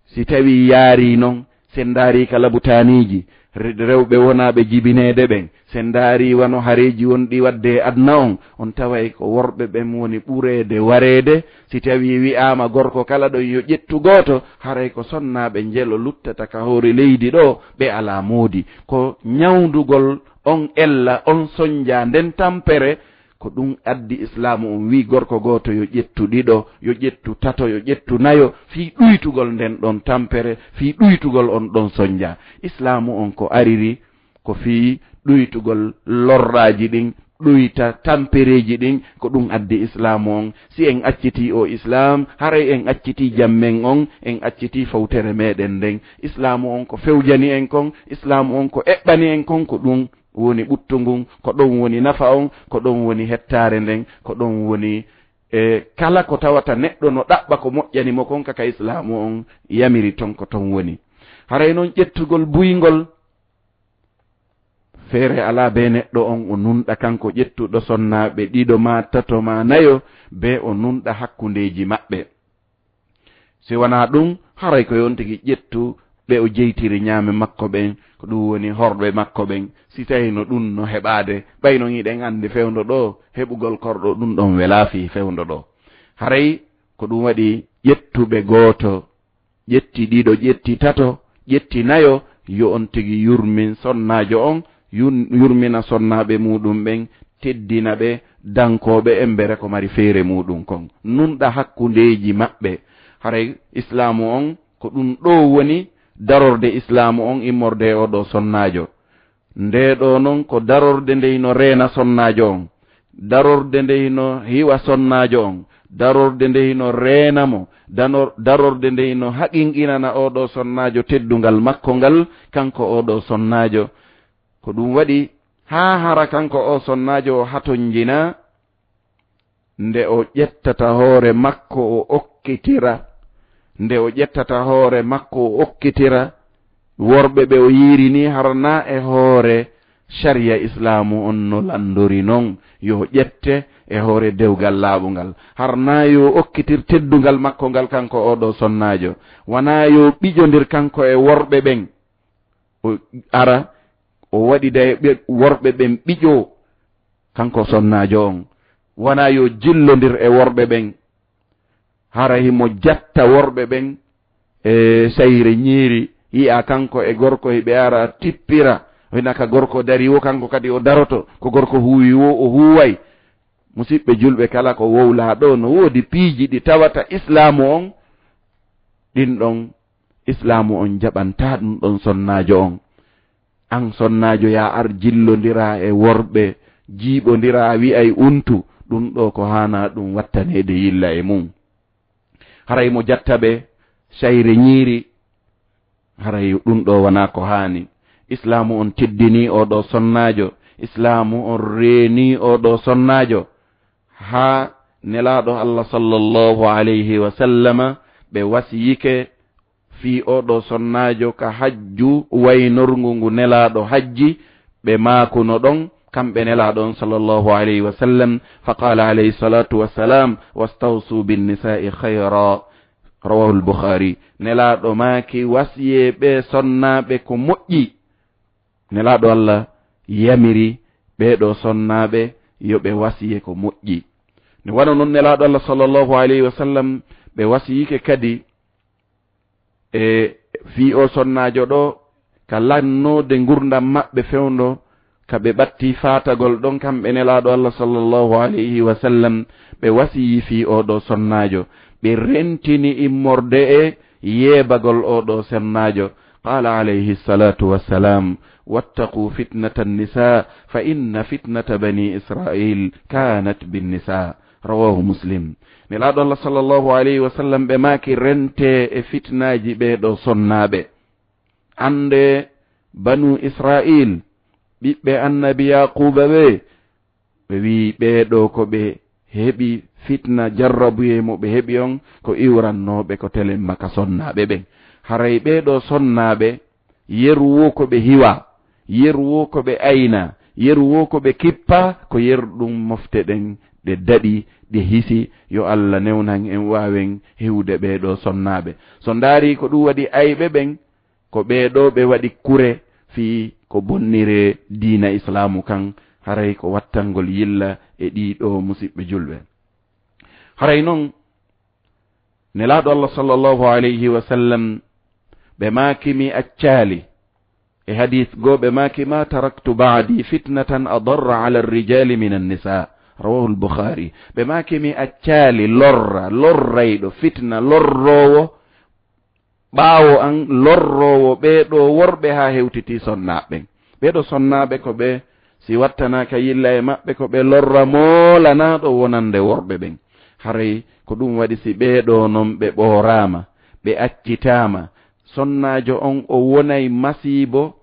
si tawii yaarii non, si en ndaarii ka labutaaniiji, re-, rewɓe wonaaɓe jibineede ɓen, si en ndaarii wano hareeji wonɗi waɗde e aduna on, on taway ko worɓe ɓen woni ɓureede wareede. Si tawii wi'aama gorko kala ɗon yo ƴettu gooto, haray ko sonnaaɓe njelo luttata ka hoore leydi ɗoo, ɓe alaa moodi. Ko ñawndugol on ella, on sonnja, nden tampere, ko ɗum addi Islaamu on wii gorko gooto yo ƴettu ɗiɗo, yo ƴettu tato, yo ƴettu nayo, fii ɗuytugol nden ɗon tampere, fii ɗuytugol on ɗon sonnja. Islaamu on ko ariri ko fii ɗuytugol lorraaji ɗin, ɗuyta tampereeji ɗin, ko ɗum addi Islaamu on. Si en accitii oo Islaam, haray en accitii jammen on, en accitii fawtere meɗen nden. Islaamu on ko fewjani en kon, Islaamu on ko eɓɓani en kon, ko ɗum woni ɓuttu ngun, ko ɗon woni nafa on, ko ɗon woni hettaare nden, ko ɗon woni, e, kala ko tawata neɗɗo no ɗaɓɓa ko moƴƴani mo kon ka, ka Islaamu on yamiri ton, ko ton woni. Haray non ƴettugol buyngol, feere alaa bee neɗɗo on o nunɗa kanko ƴettuɗo sonnaaɓe ɗiɗo maa tato maa nayo, bee o nunɗa hakkundeeji maɓɓe. Si wanaa ɗum, haray ko yo on tigi ƴettu ɓe o jeytiri ñaame makko ɓen, ko ɗum woni horɓe makko ɓen. Si tawii no ɗum no heɓaade, ɓay non hiɗen anndi fewndo ɗoo, heɓugol korɗo ɗum ɗon welaa fii fewndo ɗoo. Haray ko ɗum waɗi ƴettuɓe gooto, ƴetti ɗiɗo, ƴetti tato, ƴetti nayo, yo on tigi yurmin sonnaajo on, yun-, yurmina sonnaaɓe muuɗum ɓen, teddina ɓe, dankooɓe embere ko mari feere muuɗum kon. Nunɗa hakkundeeji maɓɓe. Haray Islaamu on, ko ɗum ɗoo woni darorde Islaamu on immorde e oo ɗoo sonnaajo. Ndee ɗoo non ko darorde nde hino reena sonnaajo on. Darorde nde hino hiwa sonnaajo on. Darorde nde hino reena mo. Danor-, darorde nde hino haqqinqinana oo ɗoo sonnaajo teddungal makko ngal, kanko oo ɗoo sonnaajo. Ko ɗum waɗi haa hara kanko oo sonnaajo o hatonjina, nde o ƴettata hoore makko o okkitira, nde o ƴettata hoore makko o okkitira, worɓe ɓe o yiiri nii, har naa e hoore sariya Islaamu on no lanndori non, yo ƴette e hoore dewgal laaɓungal. Har naa yo okkitir teddungal makko ngal, kanko oo ɗoo sonnaajo. Wanaa yo ɓiƴondir kanko e worɓe ɓen. O ara, o waɗida e ɓe, worɓe ɓen ɓiƴo. kanko sonnaajo on, wonaa yo jillondir e worɓe ɓen. Hara himo jatta worɓe ɓen e sayre ñiiri, yi'a kanko e gorko hiɓe ara tippira, hina ka gorko dari wo, kanko kadi o daroto, ko gorko huuwi wo, o huuway. Musiɓɓe julɓe, kala ko wowlaa ɗo, no woodi piiji ɗi tawata Islaamu on, ɗin ɗon Islaamu on jaɓantaa ɗum ɗon sonnaajo on. An sonnaajo, yaa ar jillondiraa e worɓe, jiiɓondiraa, wi'ay untu, ɗum ɗo ko haanaa ɗum wattaneede yilla e mum. Haray mo jatta ɓe sayre ñiiri, haray ɗum ɗo wonaa ko haani. Islaamu on teddinii oo ɗoo sonnaajo, Islaamu on reenii oo ɗoo sonnaajo, haa Nelaaɗo Allah sallallahu alayhi wa sallama ɓe wasiyike fii oo ɗoo sonnaajo ka hajju waynorngu ngu Nelaaɗo hajji, ɓe maakuno ɗon, kamɓe Nelaaɗo on sallallahu alayhi wa sallam, fa qaala alayhi salatu wassalam: "Wastawsu binnisaa'i khayra." Rawahul Bukhari. Nelaaɗo maaki, wasiyee ɓee sonnaaɓe ko moƴƴi. Nelaaɗo Allah yamiri ɓee ɗoo sonnaaɓe yo ɓe wasiye ko moƴƴi. Ne wano non Nelaaɗo Allah sallallahu alayhi wa sallam ɓe wasiyike kadi e fii oo sonnaajo ɗoo, ka lannoode ngurndan maɓɓe fewndo ka ɓe ɓattii faatagol ɗon, kamɓe Nelaaɗo Allah sallallahu alayhi wa sallam, ɓe wasiyii fii oo ɗoo sonnaajo, ɓe rentini immorde e yeebagol oo ɗoo sonnaajo. Qaala alayhi salatu wassalam: "Wattaqu fitnata nisa, fa inna fitnata bani Israil kanat bin nisa." Rawahu Muslim. Nelaaɗo Allah sallallahu alayhi wa sallam ɓe maaki: "Rentee e fitnaaji ɓee ɗoo sonnaaɓe. Anndee banu Israil, ɓiɓɓe annabi Yaquuba ɓe, ɓe wi'i ɓee ɗoo ko ɓe heɓi fitna, jarrabuyee mo ɓe heɓi on, ko iwrannooɓe ko telemma ka sonnaaɓe ɓen. Haray ɓee ɗoo sonnaaɓe, yeru wo ko ɓe hiwa, yeru wo ko ɓe ayna, yeru wo ko ɓe kippa, ko yeru ɗum mofte ɗen ɗe daɗi, ɗe hisi. Yo Allah newnan en, waawen hewde ɓee ɗoo sonnaaɓe." So ndaari ko ɗum waɗi ayɓe ɓen, ko ɓee ɗoo ɓe waɗi kure fii ko bonniree diina Islaamu kan, haray ko wattangol yilla e ɗii ɗoo, musiɓɓe julɓe. Haray non, Nelaaɗo Allah sallallahu alayhi wa sallam, ɓe maaki: "Mi accaali." E hadiis goo ɓe maaki: "Ma taraktu ba'di fitnatan adarra ala ar-rijali min an-nisa." Rawahul Bukhari. Ɓe maaki: "Mi accaali lorra, lorrayɗo, fitna lorroowo ɓaawo an, lorroowo ɓee ɗoo worɓe haa hewtitii sonnaaɓe ɓen." Ɓee ɗoo sonnaaɓe ko ɓe, si wattanaaka yilla e maɓɓe, ko ɓe lorra moolanaaɗo wonande worɓe ɓen. Haray ko ɗum waɗi si ɓee ɗoo non ɓe ɓooraama, ɓe accitaama, sonnaajo on o wonay masiibo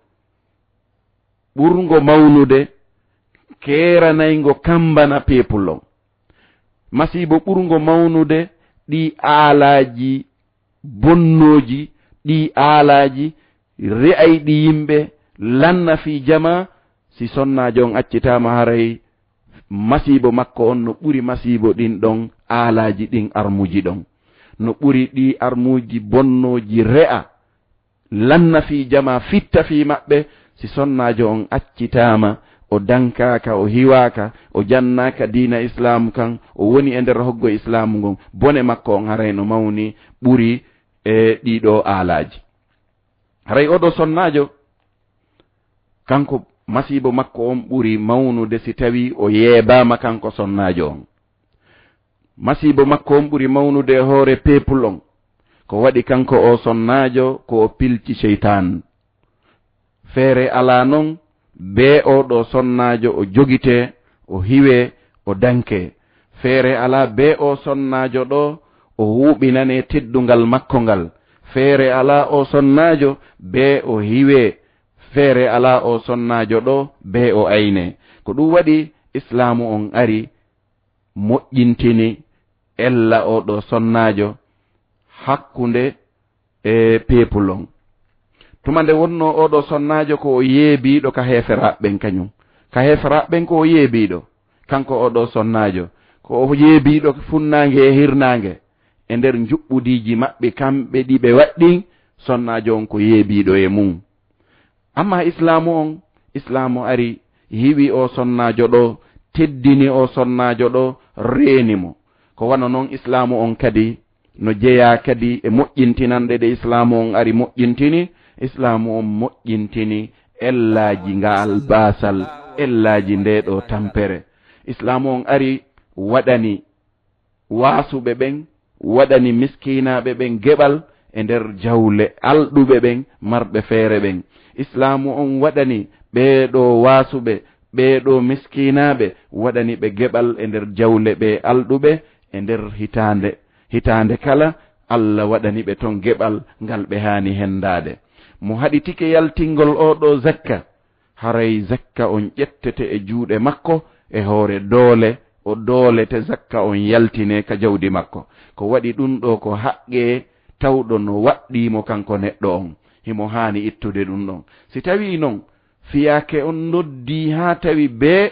ɓurngo mawnude, keeranayngo kammbana peepul on. Masiibo ɓurngo mawnude ɗii aalaaji bonnooji, ɗii aalaaji re'ayɗi yimɓe, lanna fii jamaa, si sonnaajo on accitaama, haray masiibo makko on no ɓuri masiibo ɗin ɗon aalaaji, ɗin armuuji ɗon. No ɓuri ɗii armuuji bonnooji re'a, lanna fii jamaa, fitta fii maɓɓe, si sonnaajo on accitaama, o dankaaka, o hiwaaka, o jannaaka diina Islaamu kan, o woni e nder hoggo Islaamu ngon, bone makko on haray no mawni ɓuri e ɗii ɗoo aalaaji. Haray oo ɗoo sonnaajo, kanko masiibo makko on ɓuri mawnude si tawii o yeebaama kanko sonnaajo on. Masiibo makko on ɓuri mawnude e hoore peepul on. Ko waɗi kanko oo sonnaajo ko o pilci seytaan. Feere alaa non, bee oo ɗoo sonnaajo o jogitee, o hiwee, o dankee. Feere alaa bee oo sonnaajo ɗoo o huuɓinanee teddungal makko ngal. Feere alaa oo sonnaajo bee o hiwee. Feere alaa oo sonnaajo ɗoo bee o aynee. Ko ɗum waɗi Islaamu on ari moƴƴintini ella oo ɗoo sonnaajo hakkunde e peepul on. Tuma nde wonnoo oo ɗoo sonnaajo ko o yeebiiɗo ka heeferaaɓe ɓen kañum. Ka heeferaaɓe ɓen ko o yeebiiɗo, kanko oo ɗoo sonnaajo. Ko o yeebiiɗo funnaange e hirnaange. E nder njuɓɓudiiji maɓɓe kamɓe ɗi ɓe waɗɗin, sonnaajo on ko yeebiiɗo e mum. Amma Islaamu on, Islaamu ari hiwi oo sonnaajo ɗoo, teddini oo sonnaajo ɗo, reeni mo. Ko wano non Islaamu on kadi no jeyaa kadi e moƴƴintinanɗe ɗe Islaamu on ari moƴƴintini. Islaamu on moƴƴintini ellaaji ngaal baasal, ellaaji ndee ɗoo tampere. Islaamu on ari waɗani waasuɓe ɓen, waɗani miskiinaaɓe ɓen geɓal e nder jawle alɗuɓe ɓen, marɓe feere ɓen. Islaamu on waɗani ɓee ɗoo waasuɓe, ɓee ɗoo miskiinaaɓe, waɗani ɓe geɓal e nder jawle ɓee alɗuɓe e nder hitaande. Hitaande kala, Alla waɗani ɓe ton geɓal ngal ɓe haani henndaade. Mo haɗitike yaltingol oo ɗoo zakka, haray zakka on ƴettete e juuɗe makko e hoore doole, o doolete zakka on yaltinee ka jawdi makko. Ko waɗi ɗun ɗoo ko haqqee tawɗo no waɗɗii mo kanko neɗɗo on, himo haani ittude ɗun ɗon. Si tawii non, fiyaake on noddii haa tawi bee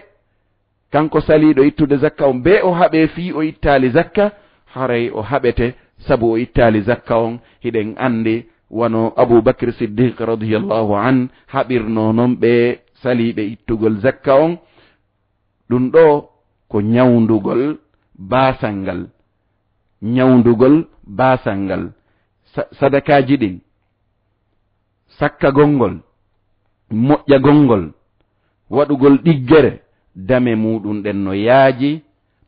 kanko saliiɗo ittude zakka on, bee o haɓee fii o ittaali zakka, haray o haɓete sabu o ittaali zakka on. Hiɗen anndi wano Abu Bakr Siddiq radiyallahu an haɓirnoo non ɓe saliiɓe ittugol zakka on. Ɗun ɗoo ko ñawndugol baasal ngal, ñawndugol baasal ngal. Sa-, sadakaaji ɗin, sakkagol ngol, moƴƴagol ngol, waɗugol ɗiggere, dame muuɗum ɗen no yaaji.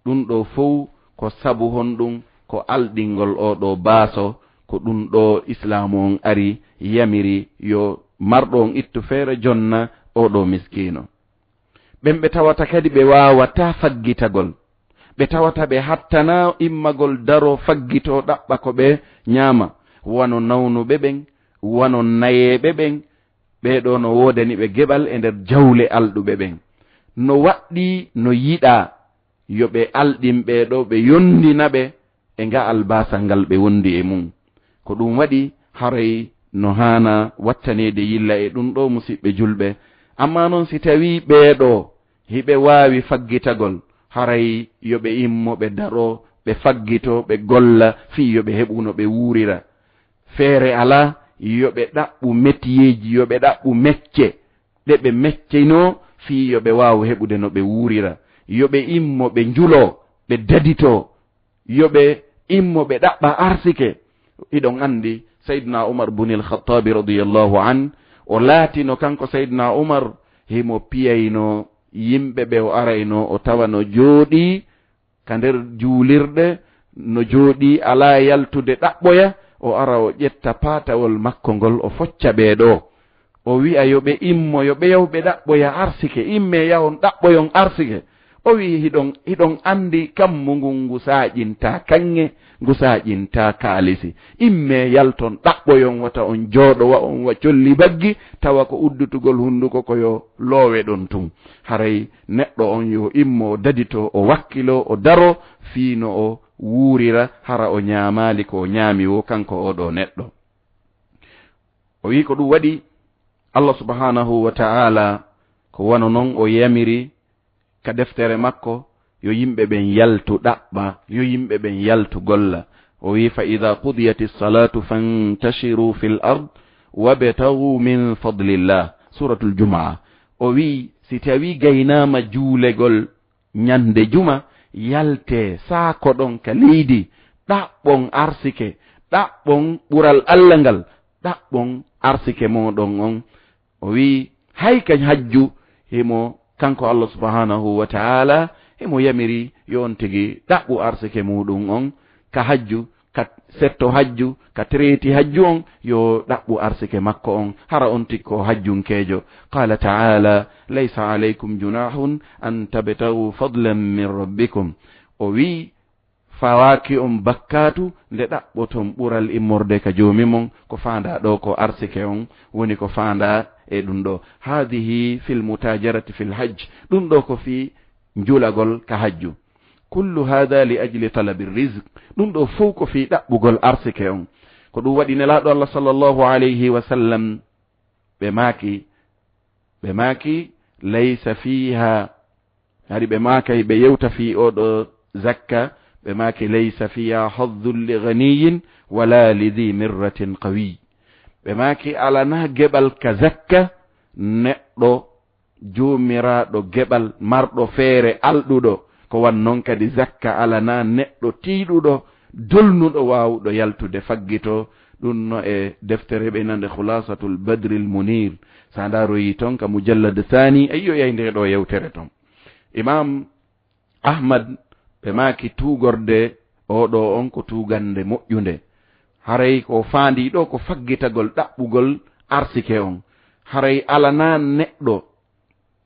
Ɗun ɗoo fow ko sabu honɗun? Ko alɗingol oo ɗoo baaso. Ko ɗun ɗoo Islaamu on ari yamiri yo marɗo on ittu feere jonna oo ɗoo miskiino. Ɓen ɓe tawata kadi ɓe waawataa faggitagol, ɓe tawata ɓe hattanaa immagol daroo faggitoo ɗaɓɓa ko ɓe ñaama, wano nawnuɓe ɓen, wano nayeeɓe ɓen, ɓee ɗoo no woodani ɓe geɓal e nder jawle alɗuɓe ɓen. No waɗɗii no yiɗaa yo ɓe alɗin ɓee ɗoo, ɓe yonndina ɓe e nga'al baasal ngal ɓe wondi e mun. Ko ɗun waɗi haray no haana wattaneede yilla e ɗun ɗoo, musiɓɓe julɓe. Ammaa non, si tawii ɓee ɗoo hiɓe waawi faggitagol, haray yo ɓe immo, ɓe daroo, ɓe faggitoo, ɓe golla fii yo ɓe heɓu no ɓe wuurira. Feere alaa yo ɓe ɗaɓɓu metiyeeji, yo ɓe ɗaɓɓu mecce ɗe ɓe meccinoo fii yo ɓe waawu heɓude no ɓe wuurira. Yo ɓe immo, ɓe njuloo, ɓe daditoo. Yo ɓe immo, ɓe ɗaɓɓa arsike. Hiɗon anndi Sayyidina Umar bunil Khattabi radiyallahu an, o laatino kanko Sayyidina Umar, himo piyayno yimɓe ɓe o arayno, o tawa no jooɗii ka nder juulirɗe, no jooɗii alaa yaltude ɗaɓɓoya, o ara o ƴetta paatawol makko ngol o focca ɓee ɗoo. O wi'a yo ɓe immo, yo ɓe yahu ɓe ɗaɓɓoya arsike, immee yahon ɗaɓɓoyon arsike. O wi'i hiɗon, hiɗon anndi kammu ngun ngu saaƴintaa kaŋŋe, ngu saaƴintaa kaalisi. Immee yalton ɗaɓɓoyon wata on jooɗo wa on wa colli baggi, tawa ko uddutugol hunduko ko yo loowe ɗon tun. Haray neɗɗo on yo immo o dadito, o wakkilo, o daro, fii no o wuurira, hara o ñaamaali ko o ñaami woo kanko oo ɗoo neɗɗo. O wi'i ko ɗun waɗi Allah subhanahu wa ta'ala ko wano non o yamiri ka deftere makko, yo yimɓe ɓen yaltu ɗaɓɓa, yo yimɓe ɓen yaltu golla. O wi'i, "Fa idha qudiyati salatu fantashiru fil ard wabtaghu min fadlillah." Suratul Jumaa. O wi'i, si tawi gaynaama juulegol ñande juma, yaltee, saakoɗon ka leydi, ɗaɓɓon arsike, ɗaɓɓon ɓural Alla ngal, ɗaɓɓon arsike mooɗon on. O wi'i, hay ka hajju, himo, kanko Allah subhanahu wa ta'ala, himo yamiri yo on tigi ɗaɓɓu arsike muuɗum on ka hajju, ka setto hajju, ka treeti hajju on, yo ɗaɓɓu arsike makko on, hara on tigi ko hajjunkeejo. Qala ta'ala, "Laysa alaykum junahun an tabtaghu fadlan min rabbikum." O wi'i, fawaaki on bakkaatu nde ɗaɓɓoton ɓural immorde ka Joomi mon, ko faandaa ɗoo ko arsike on, woni ko faandaa e ɗun ɗoo. Haadihi fil mutajarati fil hajj, ɗun ɗoo ko fii njulagol ka hajju. Kullu haada li ajli talabi rizq, ɗun ɗoo fow ko fii ɗaɓɓugol arsike on. Ko ɗun waɗi Nelaaɗo Allah sallallahu alayhi wa sallam, ɓe maaki, ɓe maaki, "Laysa fiiha." Hari ɓe maaka, ɓe yewta fii oo ɗoo zakka, ɓe maaki, "Laysa fiiha hazzun li ghaniyin wala li dhi mirratin qawi." Ɓe maaki, "Alanaa geɓal ka zakka neɗɗo joomiraaɗo geɓal, marɗo feere, alɗuɗo. Ko wan non kadi zakka alanaa neɗɗo tiiɗuɗo, dolnuɗo, waawuɗo yaltude faggito. Ɗum no e deftere ɓe nande Khulasatul Badril Munir. Sa ndaroyi ton ka mujallad thani, a yi'oyay nde ɗo yewtere ton. Imam Ahmad, ɓe maaki tuugorde oɗo on ko tuugande moƴƴunde. Haray ko faandi ɗo ko faggitagol ɗaɓɓugol arsike on. Haray alanaa neɗɗo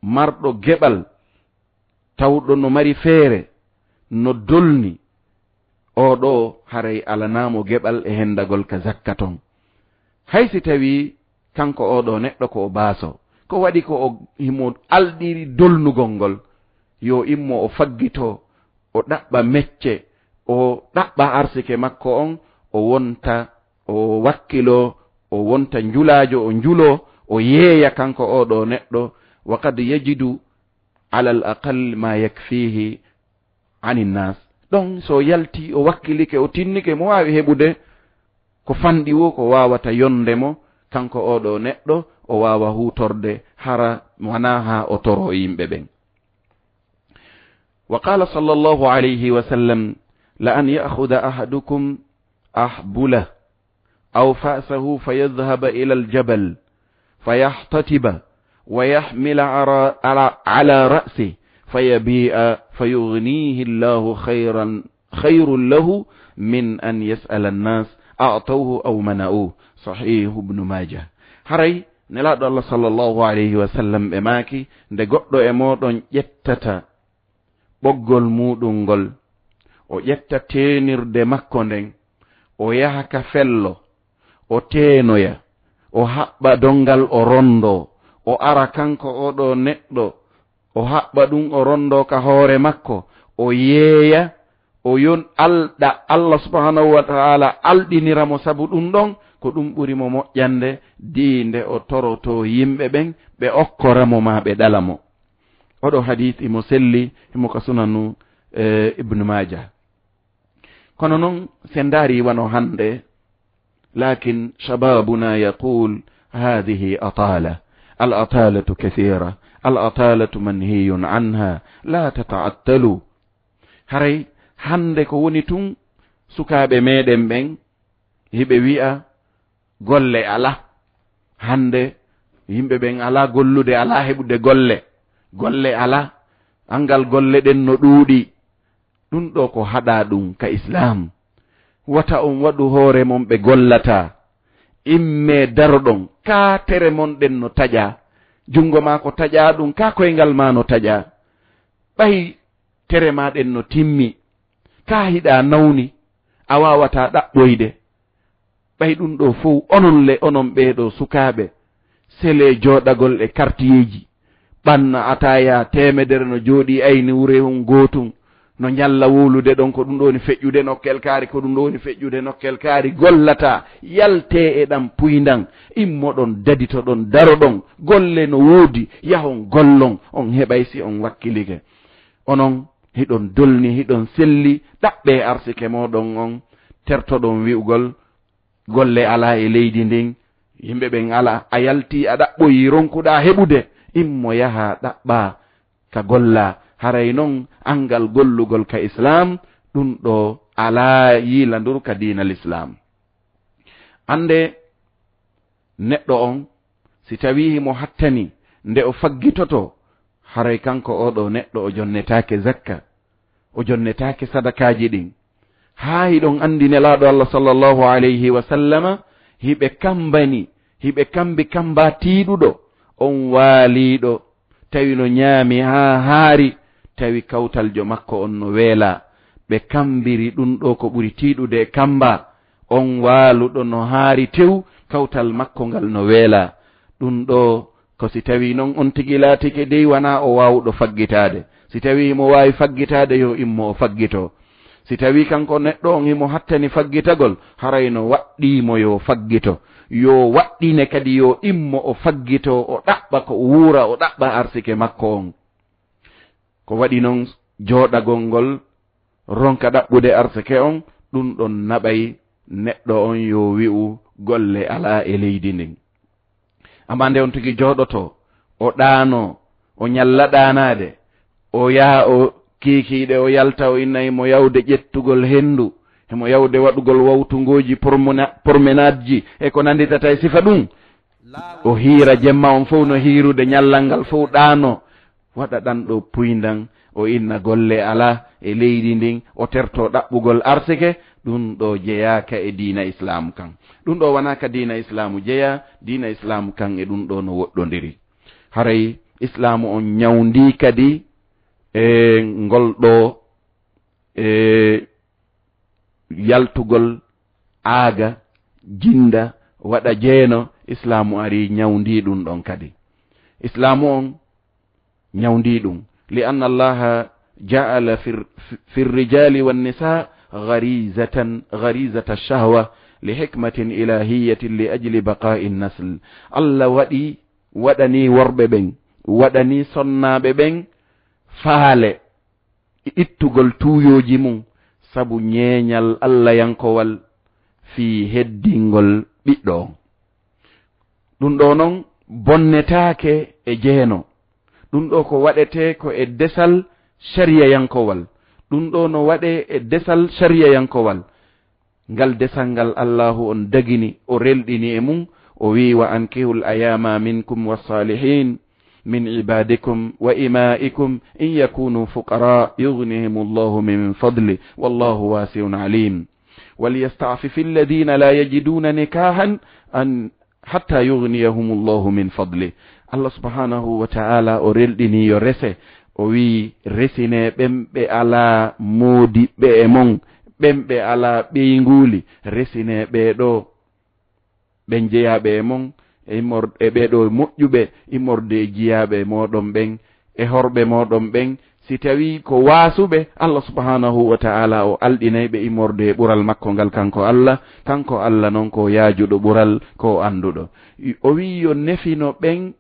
marɗo geɓal, tawɗo no mari feere, no dolni, oɗo haray alanaamo geɓal e hendagol ka zakka ton. Hay si tawii kanko oɗo neɗɗo ko o baaso, ko waɗi ko o himo alɗiri dolnugol ngol, yo immo o faggito, o ɗaɓɓa mecce, o ɗaɓɓa arsike makko on, o wonta, o wakkilo, o wonta njulaajo, o njulo, o yeeya kanko oɗo neɗɗo, wa qad yajidu alal aqal ma yakfihi anin nas. Ɗon so yalti, o wakkilike, o tinnike, mo waawi heɓude ko fanɗi wo, ko waawata yonde mo, kanko oɗo neɗɗo, o waawa huutorde, hara wanaa haa o toro yimɓe ɓen. Wa qala sallallahu alayhi wa sallam, la an ya'khudha ahadukum ahbula aw fa'sahu fayadhhaba ila al-jabal fayahtatiba wa yahmila ala, ala, ala ra'si fayabi'a fayughnihi Allahu khayran, khayrun lahu min an yas'ala an-nas a'tawhu aw mana'u. Sahih Ibn Majah. Haray Nelaaɗo Allah sallallahu alayhi wa sallam ɓe maaki, nde goɗɗo e mooɗon ƴettata ɓoggol muuɗum ngol, o ƴetta teenirde makko nden, o yaha ka fello, o teenoya, o haɓɓa donngal, o rondoo, o ara kanko oɗo neɗɗo, o haɓɓa ɗum, o rondoo ka hoore makko, o yeeya, o yon alɗa Allah subhanahu wa ta'ala alɗinira mo sabu ɗum ɗon, ko ɗum ɓuri mo moƴƴande dii nde o toroto yimɓe ɓen, ɓe okkora mo maa ɓe ɗala mo. Oɗo hadith imo selli, imo ka sunanu, eh, Ibn Majah. Kono non, sen ndaari wano hannde, lakin shababuna yaqul, hadhihi atala. Al atalatu kathira. Al atalatu manhiyun anha. La tata'attalu. Haray hannde ko woni tun, sukaaɓe meɗen ɓen, hiɓe wi'a golle ala. Hannde yimɓe ɓen ala gollude, ala heɓude golle. Golle ala. Angal golle ɗen no ɗuuɗi. Ɗum ɗo ko haɗa ɗum ka Islam. Wata on waɗu hoore mon ɓe gollata. Imme daroɗon, kaa tere mon ɗen no taƴa. Junngo maa ko taƴa ɗum, kaa koyngal maa no taƴa. Ɓay tere maa ɗen no timmi, kaa hiɗa nawni, a waawataa ɗaɓɓoyde. Ɓay ɗum ɗo fow, onon le, onon ɓee ɗo sukaaɓe, sele jooɗagol e kartiyeeji, ɓanna ataaya teemedere no jooɗii ayni wure hun gootun, no ñalla wowlude ɗon, ko ɗum ɗo woni feƴƴude nokkel kaari, ko ɗum ɗo woni feƴƴude nokkel kaari, gollataa, yaltee e ɗam puyndan, immoɗon, daditoɗon, daroɗon, golle no woodi, yahon gollon, on heɓay si on wakkilike. Onon hiɗon dolni, hiɗon selli, ɗaɓɓee arsike mooɗon on, tertoɗon wi'ugol, golle alaa e leydi ndin, yimɓe ɓen alaa, a yaltii, a ɗaɓɓoyi, ronkuɗaa heɓude, immo yaha ɗaɓɓaa ka gollaa. Haray non, angal gollugol ka Islaam, ɗum ɗo alaa yiilandur ka diina Lislaam. Annde neɗɗo on, si tawii himo hattani nde o faggitoto, haray kanko oo ɗoo neɗɗo o jonnetaake zakka, o jonnetaake sadakaaji ɗin. Haa hiɗon anndi Nelaaɗo Allah sallallahu alayhi wa sallama, hiɓe kammbani, hiɓe kammbi kammbaa tiiɗuɗo, on waaliiɗo, tawi no ñaami haa haari, tawi kawtaljo makko on no weelaa. Ɓe kammbiri ɗum ɗoo ko ɓuri tiiɗude e kammbaa, on waaluɗo no haari tew, kawtal makko ngal no weelaa. Ɗum ɗoo ko si tawii non on tigi laatike dey wanaa o waawuɗo faggitaade. Si tawii himo waawi faggitaade, yo immo o faggito. Si tawii kanko neɗɗo on himo hattani faggitagol, haray no waɗɗii mo yo faggito. Yo waɗɗine kadi yo immo o faggito, o ɗaɓɓa ko o wuura, o ɗaɓɓa arsike makko on. Ko waɗi non jooɗagol ngol, ronka ɗaɓɓude arsike on, ɗum ɗon naɓay neɗɗo on yo wi'u golle alaa e leydi ndin. Ammaa nde on tigi jooɗoto, o ɗaano, o ñalla ɗaanaade, o yaha o kiikiiɗe, o yalta, o inna himo yawde ƴettugol henndu, himo yawde waɗugol wawtungooji, promena-, promenadeji e ko nannditata e sifa ɗum. O hiira jemma on fof no hiirude, ñallal ngal fof ɗaano, waɗa ɗan ɗo puyndan, o inna golle alaa e leydi ndin, o terto ɗaɓɓugol arsike. Ɗum ɗo jeyaaka e diina Islaamu kan. Ɗum ɗo wonaa ka diina Islaamu jeyaa, diina Islaamu kan e ɗum ɗo no woɗɗondiri. Haray Islaamu on ñawndii kadi e ngol ɗo, e yaltugol aaga, jinda, waɗa jeeno, Islaamu ari ñawndii ɗum ɗon kadi. Islaamu on ñawndii ɗum. لأن الله جعل في الر-، في الرجال والنساء غريزة، غريزة الشهوة لحكمة إلهية لأجل بقاء النسل. Allah waɗi, waɗani worɓe ɓen, waɗani sonnaaɓe ɓen faale ittugol tuuyooji mum sabu ñeeñal Allayankowal fii heddingol ɓiɗɗo on. Ɗum ɗo non bonnetaake e jeeno. Ɗum ɗo ko waɗetee ko e desal shariyayankowal. Ɗum ɗo no waɗee e desal shariyayankowal. Ngal desal ngal Allaahu on dagini, o relɗini e mum, o wi'i: "وأنكحوا الأيامى منكم والصالحين من عبادكم وإمائكم إن يكونوا فقراء يغنهم الله من فضله والله واسع عليم. وليستعفف الذين لا يجدون نكاحا أن حتى يغنيهم الله من فضله." Allah subhanahu wa ta'ala o relɗini yo rese, o wi'i: "Resinee ɓen ɓe alaa moodiɓɓe e mon, ɓen ɓe alaa ɓeynguuli, resinee ɓee ɗo ɓen jeyaaɓe e mon, e immor-, e ɓee ɗo moƴƴuɓe, immorde e jiyaaɓe e mooɗon ɓen, e horɓe mooɗon ɓen, si tawii ko waasuɓe." Allah subhanahu wa ta'ala o alɗinay ɓe immorde e ɓural makko ngal, kanko Allah, kanko Allah non ko yaajuɗo ɓural, ko o annduɗo. O wi'i yo nefino ɓen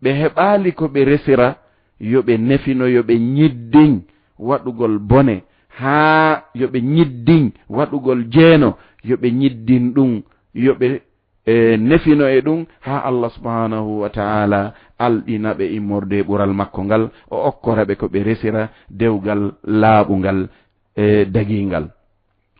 ɓe heɓaali ko ɓe resira, yo ɓe nefino, yo ɓe ñiddin waɗugol bone, haa yo ɓe ñiddin waɗugol jeeno, yo ɓe ñiddin ɗum, yo ɓe, e, nefino e ɗum, haa Allah subhanahu wa ta'ala alɗina ɓe immorde e ɓural makko ngal, o okkora ɓe ko ɓe resira dewgal laaɓungal, e, dagiingal.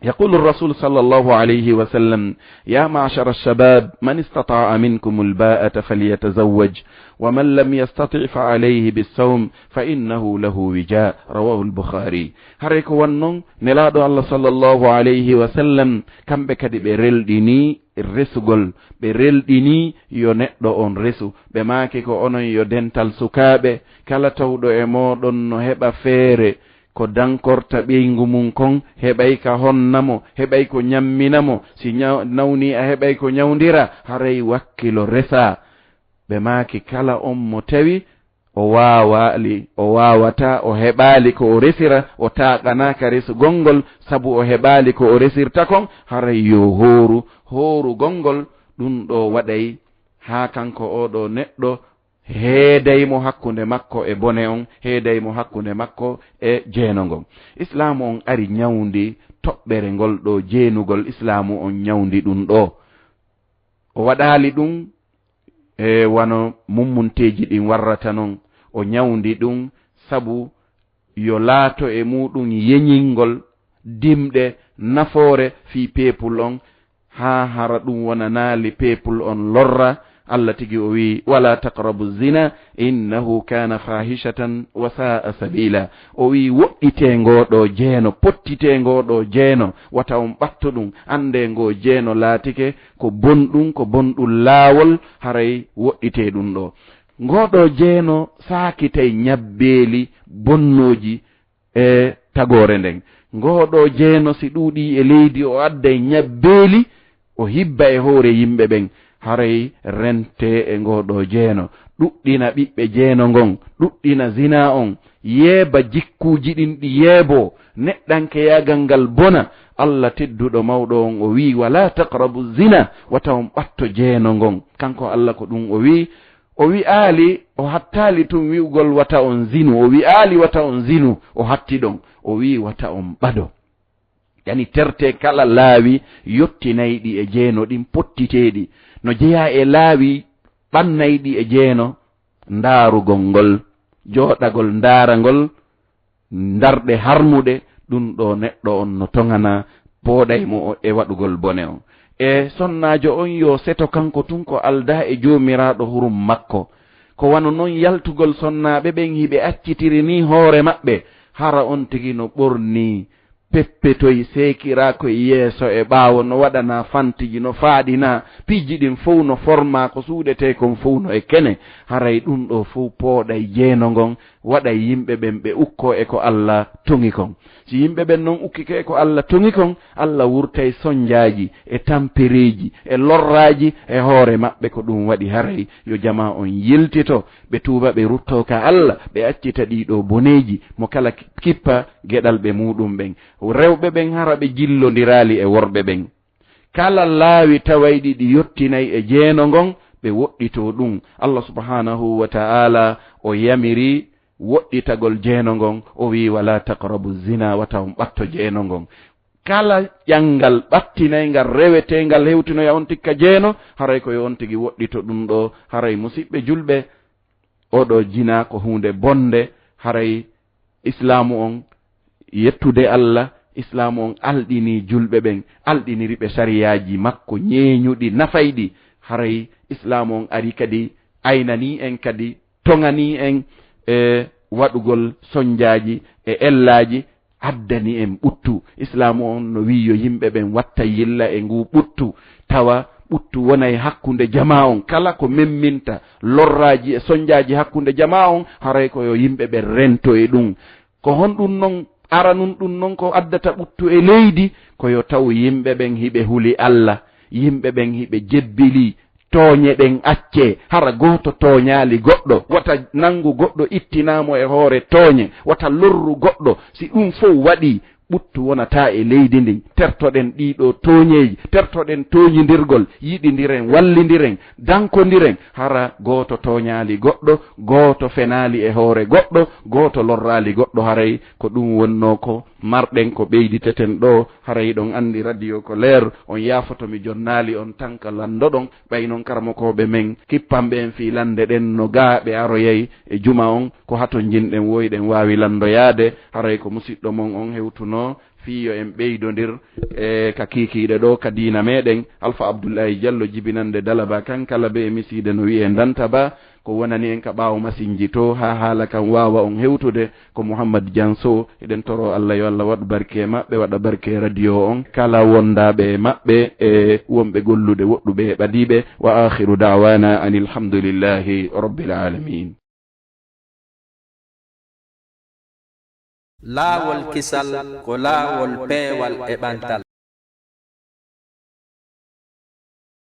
يقول الرسول صلى الله عليه وسلم: "يا معشر الشباب من استطاع منكم الباءة فليتزوج ومن لم يستطع فعليه بالصوم فإنه له وجاء." رواه البخاري. Haray ko won non, Nelaaɗo Allah sallallahu alayhi wa sallam, kamɓe kadi ɓe relɗini resugol, ɓe relɗini yo neɗɗo on resu. Ɓe maaki ko onon yo dental sukaaɓe, kala tawɗo e mooɗon no heɓa feere ko dankorta ɓeyngu mum kon, heɓay ka honna mo, heɓay ko ñammina mo, si ñaw-, nawni a heɓay ko ñawndira, haray wakkilo resaa. Ɓe maaki kala on mo tawi o waawaali, o waawataa, o heɓaali ko o resira, o taaɗanaaka resugol ngol, sabu o heɓaali ko o resirta kon, haray yo hooru, hoorugol ngol, ɗum ɗo waɗay haa kanko oo ɗoo neɗɗo heeday mo hakkunde makko e bone on, heeday mo hakkunde makko e jeeno ngon. Islaamu on ari ñawndi toɓɓere ngol ɗoo jeenugol, Islaamu on ñawndi ɗum ɗoo. O waɗaali ɗum e wano mummunteeji ɗin warrata non, o ñawndi ɗum sabu yo laato e muɗum yeñingol dimɗe nafoore fii peepul on, haa hara ɗum wonanaali peepul on lorra. Allah tigi o wi'i: "Wala taqrabu zina, innahu kana fahishatan wa sa'a sabila." O wi'i: "Woɗɗitee ngoo ɗoo jeeno, pottitee ngoo ɗoo jeeno, wata on ɓatto ɗum. Anndee ngoo jeeno laatike ko bonɗum, ko bonɗum laawol, haray woɗɗitee ɗum ɗoo." Ngoo ɗoo jeeno saakitay ñabbeeli bonnooji e tagoore nden. Ngoo ɗoo jeeno si ɗuuɗii e leydi, o adday ñabbeeli, o hibba e hoore yimɓe ɓen. Haray rentee e ngoo ɗoo jeeno, ɗuɗɗina ɓiɓɓe jeeno ngon, ɗuɗɗina zinaa on, yeeba jikkuuji ɗin ɗi yeeboo, neɗɗankeyaagal ngal bona. Allah tedduɗo mawɗo on o wi'i: "Wala taqrabu zina, wata on ɓatto jeeno ngon." Kanko Allah ko ɗum o wi'i. O wi'aali, o hattaali tun wi'ugol wata on zinu, o wi'aali wata on zinu, o hatti ɗon, o wi'i wata on ɓado. Yani tertee kala laawi yottinayɗi e jeeno ɗin pottiteeɗi, no jeyaa e laawi ɓannayɗi e jeeno, ndaarugol ngol jooɗagol ndaaragol ndarɗe harmuɗe, ɗum ɗo neɗɗo on no toŋana pooɗay mo o e waɗugol bone on. E sonnaajo on yo seto kanko tun ko aldaa e Joomiraaɗo hurum makko. Ko wano non yaltugol sonnaaɓe ɓen hiɓe accitiri ni hoore maɓɓe, hara on tigi no ɓornii peppetoy, seekiraa ko e yeeso e ɓaawo, no waɗanaa fantiji, no faaɗinaa, piiji ɗin fow no formaa, ko suuɗetee kon fow no e kene. Haray ɗum ɗo fow pooɗay jeeno ngon, waɗay yimɓe ɓen ɓe ukkoo e ko Alla toŋi kon. Si yimɓe ɓen non ukkike e ko Alla toŋi kon, Alla wurtay sonjaaji e tampereeji e lorraaji e hoore maɓɓe. Ko ɗum waɗi haray yo jamaa on yiltito, ɓe tuuba, ɓe ruttoo ka Alla, ɓe accita ɗii ɗoo boneeji, mo kala kippa geɗalɓe muuɗum ɓen. Rewɓe ɓen hara ɓe jillondiraali e worɓe ɓen. Kala laawi tawayɗi ɗi yottinay e jeeno ngon, ɓe woɗɗitoo ɗum. Alla subhaanahu wa ta'aala o yamiri woɗɗitagol jeeno ngon, o wi'i, "Wala taqrabu zina, wata on ɓatto jeeno ngon." Kala ƴanngal ɓattinayngal, reweteengal, hewtinoya on tikka jeeno, haray ko yo on tigi woɗɗito ɗum ɗo. Haray musiɓɓe julɓe, oo ɗo jinaa ko huunde bonnde, haray Islaamu on, yettude Alla, Islaamu on alɗinii julɓe ɓen, alɗiniri ɓe sariyaaji makko ñeeñuɗi, nafayɗi. Haray Islaamu on ari kadi aynanii en kadi, toŋanii en e waɗugol sonjaaji e ellaaji, addani en ɓuttu. Islaamu on no wi'i yo yimɓe ɓen watta yilla e nguu ɓuttu, tawa ɓuttu wonay hakkunde jamaa on. Kala ko memminta lorraaji e sonjaaji hakkunde jamaa on, haray ko yo yimɓe ɓen rento e ɗum. Ko honɗum non, aranun ɗum non ko addata ɓuttu e leydi? Ko yo taw yimɓe ɓen hiɓe huli Alla, yimɓe ɓen hiɓe jebbilii, tooñe ɗen accee, hara gooto tooñaali goɗɗo, wata nanngu goɗɗo ittinaa mo e hoore tooñe, wata lorru goɗɗo. Si ɗum fow waɗii, ɓuttu wonataa e leydi ndin. Tertoɗen ɗii ɗoo tooñeeji, tertoɗen tooñindirgol, yiɗindiren, wallindiren, dankondiren, hara gooto tooñaali goɗɗo, gooto fenaali e hoore goɗɗo, gooto lorraali goɗɗo. Haray ko ɗum wonnoo ko marɗen, ko ɓeyditeten ɗoo. Haray ɗon anndi radio ko leer, on yaafoto mi jonnaali on tan ka lanndoɗon, ɓay non karamokooɓe men kippanɓe en fii lannde ɗen no gaa ɓe aroyay e juma on, ko hato njinɗen woyɗen waawi lanndoyaade. Haray ko musiɗɗo mon on hewtunoo fii yo en ɓeydondir e ka kiikiiɗe ɗoo ka diina meɗen, Alfa Abdullahi Jallo jibinande Dalaba kan kala be e misiide no wi'ee Ndanta Ba, ko wonani en ka ɓaawo masinji to haa haala kan waawa on hewtude. Ko Muhammad Jan Sow. Eɗen toroo Alla yo Alla waɗu barke e maɓɓe, waɗa barke e radio on, kala wondaaɓe e maɓɓe e wonɓe gollude woɗɗuɓe e ɓadiiɓe. Wa aakhiru da'waana anil hamdulillahi rabbil aalamiin. Laawol kisal ko laawol peewal e ɓantal.